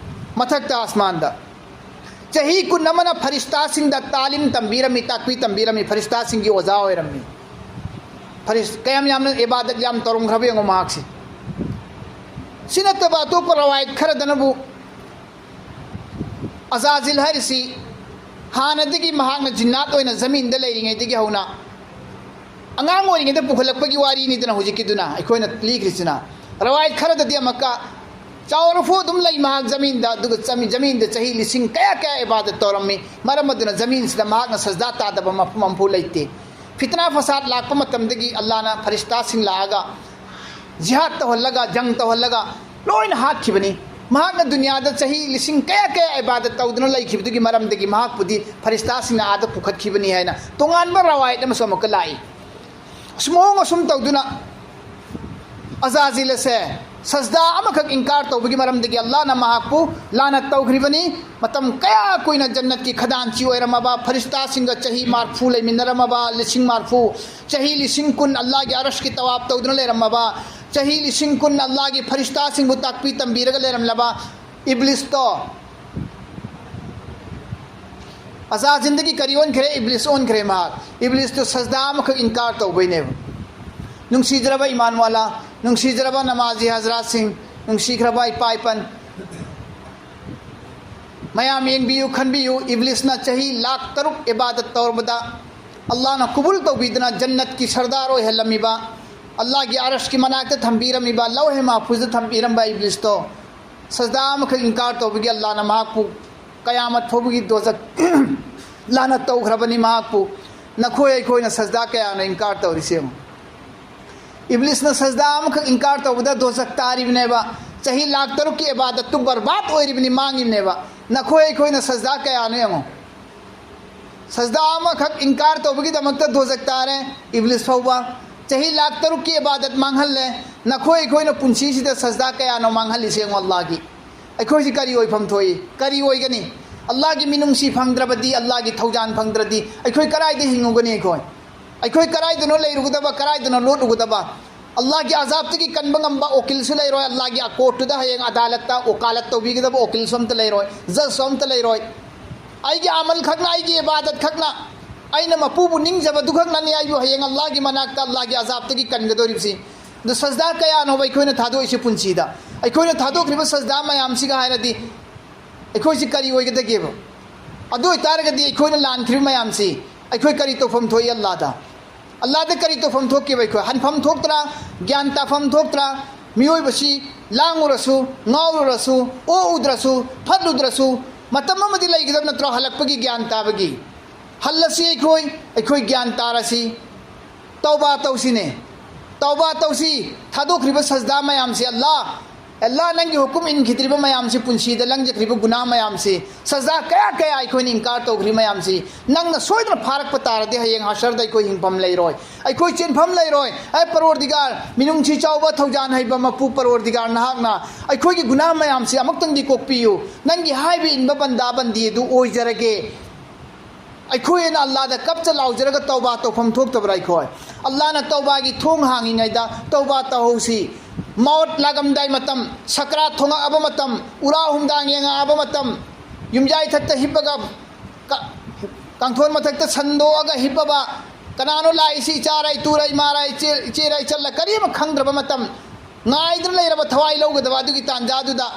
ꯃꯊꯛꯇ ꯑꯁꯃꯥꯟꯗ꯫ ꯆꯍꯤ ꯀꯨꯟ ꯑꯃꯅ ꯐꯔꯤꯁꯇꯥꯁꯤꯡꯗ ꯇꯥꯂꯤꯝ ꯇꯝꯕꯤꯔꯝꯃꯤ, ꯇꯥꯛꯄꯤ ꯇꯝꯕꯤꯔꯝꯃꯤ, ꯐꯔꯤꯁꯇꯥꯁꯤꯡꯒꯤ ꯑꯣꯖꯥ ꯑꯣꯏꯔꯝꯃꯤ꯫ ꯐꯔꯤꯁ-, ꯀꯌꯥꯝ ꯌꯥꯝꯅ ꯏꯕꯥꯗꯠ ꯌꯥꯝ ꯇꯧꯔꯝꯈ꯭ꯔꯕ ꯌꯦꯡꯉꯣ ꯃꯍꯥꯛꯁꯤ꯫ ꯁꯤ ꯅꯠꯇꯕ ꯑꯇꯣꯞꯄ ꯔꯋꯥꯌꯠ ꯈꯔꯗꯅꯕꯨ ꯑꯖꯥꯖꯤꯜ ꯍꯥꯏꯔꯤꯁꯤ ꯍꯥꯟꯅꯗꯒꯤ ꯃꯍꯥꯛꯅ ꯖꯤꯟꯅꯥꯠ ꯑꯣꯏꯅ ꯖꯃꯤꯟꯗ ꯂꯩꯔꯤꯉꯩꯗꯒꯤ ꯍꯧꯅ ꯑꯉꯥꯡ ꯑꯣꯏꯔꯤꯉꯩꯗ ꯄꯨꯈꯠꯂꯛꯄꯒꯤ ꯋꯥꯔꯤꯅꯤꯗꯅ ꯍꯧꯖꯤꯛꯀꯤꯗꯨꯅ ꯑꯩꯈꯣꯏꯅ ꯂꯤꯈ꯭ꯔꯤꯁꯤꯅ꯫ ꯔꯋꯥꯌꯠ ꯈꯔꯗꯗꯤ ꯑꯃꯨꯛꯀ ꯆꯥꯎꯔꯐꯥꯎ ꯑꯗꯨꯝ ꯂꯩ ꯃꯍꯥꯛ ꯖꯃꯤꯟꯗ, ꯑꯗꯨꯒ ꯖꯃꯤ-, ꯖꯃꯤꯟꯗ ꯆꯍꯤ ꯂꯤꯁꯤꯡ ꯀꯌꯥ ꯀꯌꯥ ꯏꯕꯥꯗꯠ ꯇꯧꯔꯝꯃꯤ꯫ ꯃꯔꯝ ꯑꯗꯨꯅ ꯖꯃꯤꯟꯁꯤꯗ ꯃꯍꯥꯛꯅ ꯁꯖꯗꯥ ꯇꯥꯗꯕ ꯃꯐꯝ ꯑꯃꯐꯥꯎ ꯂꯩꯇꯦ꯫ ꯐꯤꯇꯅꯥ ꯐꯁꯥꯗ ꯂꯥꯛꯄ ꯃꯇꯝꯗꯒꯤ ꯑꯜꯂꯥꯅ ꯐꯔꯤꯁꯇꯥꯁꯤꯡ ꯂꯥꯛꯑꯒ ꯖꯤꯍꯥꯗ ꯇꯧꯍꯜꯂꯒ, ꯖꯪ ꯇꯧꯍꯜꯂꯒ ꯂꯣꯏꯅ ꯍꯥꯠꯈꯤꯕꯅꯤ꯫ ꯃꯍꯥꯛꯅ ꯗꯨꯅꯤꯌꯥꯗ ꯆꯍꯤ ꯂꯤꯁꯤꯡ ꯀꯌꯥ ꯀꯌꯥ ꯏꯕꯥꯗꯠ ꯇꯧꯗꯨꯅ ꯂꯩꯈꯤꯕꯗꯨꯒꯤ ꯃꯔꯝꯗꯒꯤ ꯃꯍꯥꯛꯄꯨꯗꯤ ꯐꯔꯤꯁꯇꯥꯁꯤꯡꯅ ꯑꯥꯗ ꯄꯨꯈꯠꯈꯤꯕꯅꯤ ꯍꯥꯏꯅ ꯇꯣꯉꯥꯟꯕ ꯔꯋꯥꯌꯠ ꯑꯃꯁꯨ ꯑꯃꯨꯛꯀ ꯂꯥꯛꯏ꯫ ꯑꯁꯨꯝ ꯑꯁꯨꯝ ꯇꯧꯗꯨꯅ ꯑꯖꯥꯖꯤꯜ ꯑꯁꯦ ꯁꯖꯗꯥ ꯑꯃꯈꯛ ꯏꯟꯀꯥꯔ ꯇꯧꯕꯒꯤ ꯃꯔꯝꯗꯒꯤ ꯑꯜꯂꯥꯅ ꯃꯍꯥꯛꯄꯨ ꯂꯥꯅꯠ ꯇꯧꯈ꯭ꯔꯤꯕꯅꯤ꯫ ꯃꯇꯝ ꯀꯌꯥ ꯀꯨꯏꯅ ꯖꯟꯅꯠꯀꯤ ꯈꯗꯥꯟꯆꯤ ꯑꯣꯏꯔꯝꯃꯕ, ꯐꯔꯤꯁꯇꯥꯁꯤꯡꯒ ꯆꯍꯤ ꯃꯔꯐꯨ ꯂꯩꯃꯤꯟꯅꯔꯝꯃꯕ, ꯂꯤꯁꯤꯡ ꯃꯔꯐꯨ, ꯆꯍꯤ ꯂꯤꯁꯤꯡ ꯀꯨꯟ ꯑꯜꯂꯥꯒꯤ ꯑꯔꯁꯀꯤ ꯇꯋꯥꯞ ꯇꯧꯗꯨꯅ ꯂꯩꯔꯝꯃꯕ, ꯆꯍꯤ ꯂꯤꯁꯤꯡ ꯀꯨꯟ ꯑꯜꯂꯥꯒꯤ ꯐꯔꯤꯁꯇꯥꯁꯤꯡꯕꯨ ꯇꯥꯛꯄꯤ ꯇꯝꯕꯤꯔꯒ ꯂꯩꯔꯝꯂꯕ ꯏꯕ꯭ꯂꯤꯁꯇꯣ, ꯑꯖꯥꯖꯤꯟꯗꯒꯤ ꯀꯔꯤ ꯑꯣꯟꯈ꯭ꯔꯦ? ꯏꯕ꯭ꯂꯤꯁ ꯑꯣꯟꯈ꯭ꯔꯦ ꯃꯍꯥꯛ꯫ ꯏꯕ꯭ꯂꯤꯁꯇꯨ ꯁꯖꯗꯥ ꯑꯃꯈꯛ ꯏꯟꯀꯥꯔ ꯇꯧꯕꯩꯅꯦꯕ꯫ ꯅꯨꯡꯁꯤꯖꯔꯕ ꯏꯃꯥꯟꯋꯥꯂꯥ, ꯅꯨꯡꯁꯤꯖꯔꯕ ꯅꯃꯥꯖꯤ ꯍꯖꯔꯥꯠꯁꯤꯡ, ꯅꯨꯡꯁꯤꯈ꯭ꯔꯕ ꯏꯄꯥ ꯏꯄꯟ, ꯃꯌꯥꯝ ꯌꯦꯡꯕꯤꯌꯨ, ꯈꯟꯕꯤꯌꯨ, ꯏꯕ꯭ꯂꯤꯁꯅ ꯆꯍꯤ ꯂꯥꯈ ꯇꯔꯨꯛ ꯏꯕꯥꯗꯠ ꯇꯧꯔꯕꯗ ꯑꯜꯂꯥꯅ ꯀꯨꯕꯨꯜ ꯇꯧꯕꯤꯗꯨꯅ ꯖꯟꯅꯠꯀꯤ ꯁꯔꯗꯥꯔ ꯑꯣꯏꯍꯜꯂꯝꯃꯤꯕ, ꯑꯜꯂꯥꯒꯤ ꯑꯔꯁꯀꯤ ꯃꯅꯥꯛꯇ ꯊꯝꯕꯤꯔꯝꯃꯤꯕ, ꯂꯧꯍꯦ ꯃꯥꯐꯨꯖꯗ ꯊꯝꯕꯤꯔꯝꯕ ꯏꯕ꯭ꯂꯤꯁꯇꯣ ꯁꯖꯗꯥ ꯑꯃꯈꯛ ꯏꯟꯀꯥꯔ ꯇꯧꯕꯒꯤ ꯑꯜꯂꯥꯅ ꯃꯍꯥꯛꯄꯨ ꯀꯌꯥꯃꯠ ꯐꯥꯎꯕꯒꯤ ꯗꯣꯖꯛ ꯂꯥꯅꯠ ꯇꯧꯈ꯭ꯔꯕꯅꯤ ꯃꯍꯥꯛꯄꯨ꯫ ꯅꯈꯣꯏ ꯑꯩꯈꯣꯏꯅ ꯁꯖꯗꯥ ꯀꯌꯥꯅꯣ ꯏꯟꯀꯥꯔ ꯇꯧꯔꯤꯁꯦ ꯌꯦꯡꯉꯨ꯫ ꯏꯕ꯭ꯂꯤꯁꯅ ꯁꯖꯗꯥ ꯑꯃꯈꯛ ꯏꯟꯀꯥꯔ ꯇꯧꯕꯗ ꯗꯣꯖꯛ ꯇꯥꯔꯤꯕꯅꯦꯕ꯫ ꯆꯍꯤ ꯂꯥꯈ ꯇꯔꯨꯛꯀꯤ ꯏꯕꯥꯗꯠꯇꯨ ꯕꯔꯕꯥꯗ ꯑꯣꯏꯔꯤꯕꯅꯤ, ꯃꯥꯡꯉꯤꯕꯅꯦꯕ꯫ ꯅꯈꯣꯏ ꯑꯩꯈꯣꯏꯅ ꯁꯖꯗꯥ ꯀꯌꯥꯅꯣ ꯌꯦꯡꯉꯣ꯫ ꯁꯖꯗꯥ ꯑꯃꯈꯛ ꯏꯟꯀꯥꯔ ꯇꯧꯕꯒꯤꯗꯃꯛꯇ ꯗꯣꯖꯛ ꯇꯥꯔꯦ ꯏꯕ꯭ꯂꯤꯁ ꯐꯥꯎꯕ꯫ ꯆꯍꯤ ꯂꯥꯈ ꯇꯔꯨꯛꯀꯤ ꯏꯕꯥꯗꯠ ꯃꯥꯡꯍꯜꯂꯦ꯫ ꯅꯈꯣꯏ ꯑꯩꯈꯣꯏꯅ ꯄꯨꯟꯁꯤꯁꯤꯗ ꯁꯖꯗꯥ ꯀꯌꯥꯅꯣ ꯃꯥꯡꯍꯜꯂꯤꯁꯦ ꯌꯦꯡꯉꯣ ꯑꯜꯂꯥꯒꯤ꯫ ꯑꯩꯈꯣꯏꯁꯤ ꯀꯔꯤ ꯑꯣꯏꯐꯝ ꯊꯣꯛꯏ? ꯀꯔꯤ ꯑꯣꯏꯒꯅꯤ? ꯑꯜꯂꯥꯒꯤ ꯃꯤꯅꯨꯡꯁꯤ ꯐꯪꯗ꯭ꯔꯕꯗꯤ, ꯑꯜꯂꯥꯒꯤ ꯊꯧꯖꯥꯟ ꯐꯪꯗ꯭ꯔꯗꯤ ꯑꯩꯈꯣꯏ ꯀꯔꯥꯏꯗ ꯍꯤꯡꯉꯨꯒꯅꯤ? ꯑꯩꯈꯣꯏ, ꯑꯩꯈꯣꯏ ꯀꯔꯥꯏꯗꯅꯣ ꯂꯩꯔꯨꯒꯗꯕ, ꯀꯔꯥꯏꯗꯅꯣ ꯂꯣꯠꯂꯨꯒꯗꯕ? ꯑꯜꯂꯥꯒꯤ ꯑꯖꯥꯕꯇꯒꯤ ꯀꯟꯕ ꯉꯝꯕ ꯋꯀꯤꯜꯁꯨ ꯂꯩꯔꯣꯏ, ꯑꯜꯂꯥꯒꯤ ꯀꯣꯔꯠꯇꯨꯗ ꯍꯌꯦꯡ ꯑꯗꯥꯂꯠꯇ ꯋꯀꯥꯂꯠ ꯇꯧꯕꯤꯒꯗꯕ ꯋꯀꯤꯜꯁꯨ ꯑꯝꯇ ꯂꯩꯔꯣꯏ, ꯖꯖꯁꯨ ꯑꯝꯇ ꯂꯩꯔꯣꯏ꯫ ꯑꯩꯒꯤ ꯑꯃꯜ ꯈꯛꯅ, ꯑꯩꯒꯤ ꯏꯕꯥꯗꯠ ꯈꯛꯅ, ꯑꯩꯅ ꯃꯄꯨꯕꯨ ꯅꯤꯡꯖꯕꯗꯨ ꯈꯛꯅꯅꯤ ꯑꯩꯕꯨ ꯍꯌꯦꯡ ꯑꯜꯂꯥꯒꯤ ꯃꯅꯥꯛꯇ ꯑꯜꯂꯥꯒꯤ ꯑꯖꯥꯕꯇꯒꯤ ꯀꯟꯒꯗꯧꯔꯤꯕꯁꯤ꯫ ꯑꯗꯨ ꯁꯖꯗꯥ ꯀꯌꯥꯅꯣꯕ ꯑꯩꯈꯣꯏꯅ ꯊꯥꯗꯣꯛꯏꯁꯤ ꯄꯨꯟꯁꯤꯗ? ꯑꯩꯈꯣꯏꯅ ꯊꯥꯗꯣꯛꯈ꯭ꯔꯤꯕ ꯁꯖꯗꯥ ꯃꯌꯥꯝꯁꯤꯒ ꯍꯥꯏꯔꯗꯤ ꯑꯩꯈꯣꯏꯁꯤ ꯀꯔꯤ ꯑꯣꯏꯒꯗꯒꯦꯕ? ꯑꯗꯨ ꯑꯣꯏꯇꯥꯔꯒꯗꯤ ꯑꯩꯈꯣꯏꯅ ꯂꯥꯟꯈ꯭ꯔꯤꯕ ꯃꯌꯥꯝꯁꯤ ꯑꯩꯈꯣꯏ ꯀꯔꯤ ꯇꯧꯐꯝ ꯊꯣꯛꯏ ꯑꯜꯂꯥꯗ? ꯑꯜꯂꯥꯗ ꯀꯔꯤ ꯇꯧꯐꯝ ꯊꯣꯛꯀꯦꯕ? ꯑꯩꯈꯣꯏ ꯍꯟꯐꯝ ꯊꯣꯛꯇ꯭ꯔꯥ? ꯒ꯭ꯌꯥꯟ ꯇꯥꯐꯝ ꯊꯣꯛꯇ꯭ꯔꯥ? ꯃꯤꯑꯣꯏꯕꯁꯤ ꯂꯥꯡꯉꯨꯔꯁꯨ, ꯉꯥꯎꯔꯨꯔꯁꯨ, ꯑꯣꯛꯎꯗ꯭ꯔꯁꯨ, ꯐꯠꯂꯨꯗ꯭ꯔꯁꯨ, ꯃꯇꯝ ꯑꯃꯗꯤ ꯂꯩꯒꯗꯕ ꯅꯠꯇ꯭ꯔꯣ ꯍꯜꯂꯛꯄꯒꯤ, ꯒ꯭ꯌꯥꯟ ꯇꯥꯕꯒꯤ? ꯍꯜꯂꯁꯤ ꯑꯩꯈꯣꯏ, ꯑꯩꯈꯣꯏ ꯒ꯭ꯌꯥꯟ ꯇꯥꯔꯁꯤ꯫ ꯇꯧꯕꯥ ꯇꯧꯁꯤꯅꯦ꯫ ꯇꯧꯕꯥ ꯇꯧꯁꯤ꯫ ꯊꯥꯗꯣꯛꯈ꯭ꯔꯤꯕ ꯁꯖꯗꯥ ꯃꯌꯥꯝꯁꯤ ꯑꯜꯂꯥ, ꯑꯜꯂꯥ, ꯅꯪꯒꯤ ꯍꯨꯀꯨꯝ ꯏꯟꯈꯤꯗ꯭ꯔꯤꯕ ꯃꯌꯥꯝꯁꯤ, ꯄꯨꯟꯁꯤꯗ ꯂꯪꯖꯈ꯭ꯔꯤꯕ ꯒꯨꯅꯥ ꯃꯌꯥꯝꯁꯤ, ꯁꯖꯗꯥ ꯀꯌꯥ ꯀꯌꯥ ꯑꯩꯈꯣꯏꯅ ꯏꯟꯀꯥꯔ ꯇꯧꯈ꯭ꯔꯤ ꯃꯌꯥꯝꯁꯤ, ꯅꯪꯅ ꯁꯣꯏꯗꯅ ꯐꯥꯔꯛꯄ ꯇꯥꯔꯗꯤ ꯍꯌꯦꯡ ꯍꯁꯔꯗ ꯑꯩꯈꯣꯏ ꯍꯤꯡꯐꯝ ꯂꯩꯔꯣꯏ, ꯑꯩꯈꯣꯏ ꯆꯦꯟꯐꯝ ꯂꯩꯔꯣꯏ꯫ ꯑꯦ ꯄꯔꯣꯔꯗꯤꯒꯥꯔ, ꯃꯤꯅꯨꯡꯁꯤ ꯆꯥꯎꯕ, ꯊꯧꯖꯥꯟ ꯍꯩꯕ ꯃꯄꯨ ꯄꯔꯣꯔꯗꯤꯒꯥꯔ, ꯅꯍꯥꯛꯅ ꯑꯩꯈꯣꯏꯒꯤ ꯒꯨꯅꯥ ꯃꯌꯥꯝꯁꯤ ꯑꯃꯨꯛꯇꯪꯗꯤ ꯀꯣꯛꯄꯤꯌꯨ꯫ ꯅꯪꯒꯤ ꯍꯥꯏꯕ ꯏꯟꯕ ꯕꯟꯗꯥ ꯕꯟꯗꯤ ꯑꯗꯨ ꯑꯣꯏꯖꯔꯒꯦ꯫ ꯑꯩꯈꯣꯏꯅ ꯑꯜꯂꯥꯗ ꯀꯞꯆ ꯂꯥꯎꯖꯔꯒ ꯇꯧꯕꯥ ꯇꯧꯐꯝ ꯊꯣꯛꯇꯕ꯭ꯔꯥ ꯑꯩꯈꯣꯏ? ꯑꯜꯂꯥꯅ ꯇꯧꯕꯥꯒꯤ ꯊꯣꯡ ꯍꯥꯡꯉꯤꯉꯩꯗ ꯇꯧꯕꯥ ꯇꯧꯍꯧꯁꯤ꯫ ꯃꯧꯠ ꯂꯥꯛꯂꯝꯗꯥꯏ ꯃꯇꯝ, ꯁꯀ꯭ꯔꯥꯠ ꯊꯣꯡꯉꯛꯑꯕ ꯃꯇꯝ, ꯎꯔꯥ ꯍꯨꯝꯗꯥꯡ ꯌꯦꯡꯉꯛꯑꯕ ꯃꯇꯝ, ꯌꯨꯝꯌꯥꯏ ꯊꯛꯇ ꯍꯤꯞꯄꯒ ꯀ-, ꯀꯥꯡꯊꯣꯟ ꯃꯊꯛꯇ ꯁꯟꯗꯣꯛꯑꯒ ꯍꯤꯞꯄꯕ, ꯀꯅꯥꯅꯣ ꯂꯥꯛꯏꯁꯤ? ꯏꯆꯥꯔ, ꯏꯇꯨꯔ, ꯏꯃꯥꯔ, ꯏꯆꯦ, ꯏꯆꯦꯔ, ꯏꯆꯜꯂ ꯀꯔꯤ ꯑꯃ ꯈꯪꯗ꯭ꯔꯕ ꯃꯇꯝ, ꯉꯥꯏꯗꯨꯅ ꯂꯩꯔꯕ ꯊꯋꯥꯏ ꯂꯧꯒꯗꯕ ꯑꯗꯨꯒꯤ ꯇꯥꯟꯖꯥꯗꯨꯗ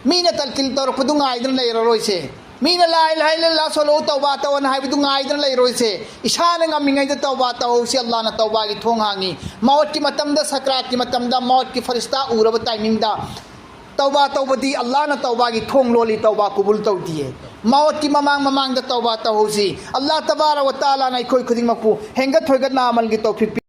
ꯃꯤꯅ ꯇꯜꯀꯤꯟ ꯇꯧꯔꯛꯄꯗꯨ ꯉꯥꯏꯗꯨꯅ ꯂꯩꯔꯔꯣꯏꯁꯦ꯫ ꯃꯤꯅ ꯂꯥ ꯏꯂꯥꯍ ꯏꯜꯂꯜꯂꯥꯍ ꯁꯣꯜꯂꯛꯎ, ꯇꯧꯕꯥ ꯇꯧꯑꯣꯅ ꯍꯥꯏꯕꯗꯨ ꯉꯥꯏꯗꯨꯅ ꯂꯩꯔꯣꯏꯁꯦ꯫ ꯏꯁꯥꯅ ꯉꯝꯃꯤꯉꯩꯗ ꯇꯧꯕꯥ ꯇꯧꯍꯧꯁꯤ꯫ ꯑꯜꯂꯥꯍꯅ ꯇꯧꯕꯥꯒꯤ ꯊꯣꯡ ꯍꯥꯡꯉꯤ꯫ ꯃꯧꯠꯀꯤ ꯃꯇꯝꯗ, ꯁꯀ꯭ꯔꯥꯠꯀꯤ ꯃꯇꯝꯗ, ꯃꯧꯠꯀꯤ ꯐꯔꯤꯁꯇꯥ ꯎꯔꯕ ꯇꯥꯏꯃꯤꯡꯗ ꯇꯧꯕꯥ ꯇꯧꯕꯗꯤ ꯑꯜꯂꯥꯍꯅ ꯇꯧꯕꯥꯒꯤ ꯊꯣꯡ ꯂꯣꯜꯂꯤ, ꯇꯧꯕꯥ ꯀꯨꯕꯨꯜ ꯇꯧꯗꯤꯌꯦ꯫ ꯃꯧꯠꯀꯤ ꯃꯃꯥꯡ ꯃꯃꯥꯡꯗ ꯇꯧꯕꯥ ꯇꯧꯍꯧꯁꯤ꯫ ꯑꯜꯂꯥꯍ ꯇꯕꯥꯔꯛ ꯋ ꯇꯥꯂꯥꯅ ꯑꯩꯈꯣꯏ ꯈꯨꯗꯤꯡꯃꯛꯄꯨ ꯍꯦꯟꯒꯠ ꯊꯣꯏꯒꯠꯅ ꯑꯃꯜꯒꯤ ꯇꯧꯐꯤꯛ ꯄꯤ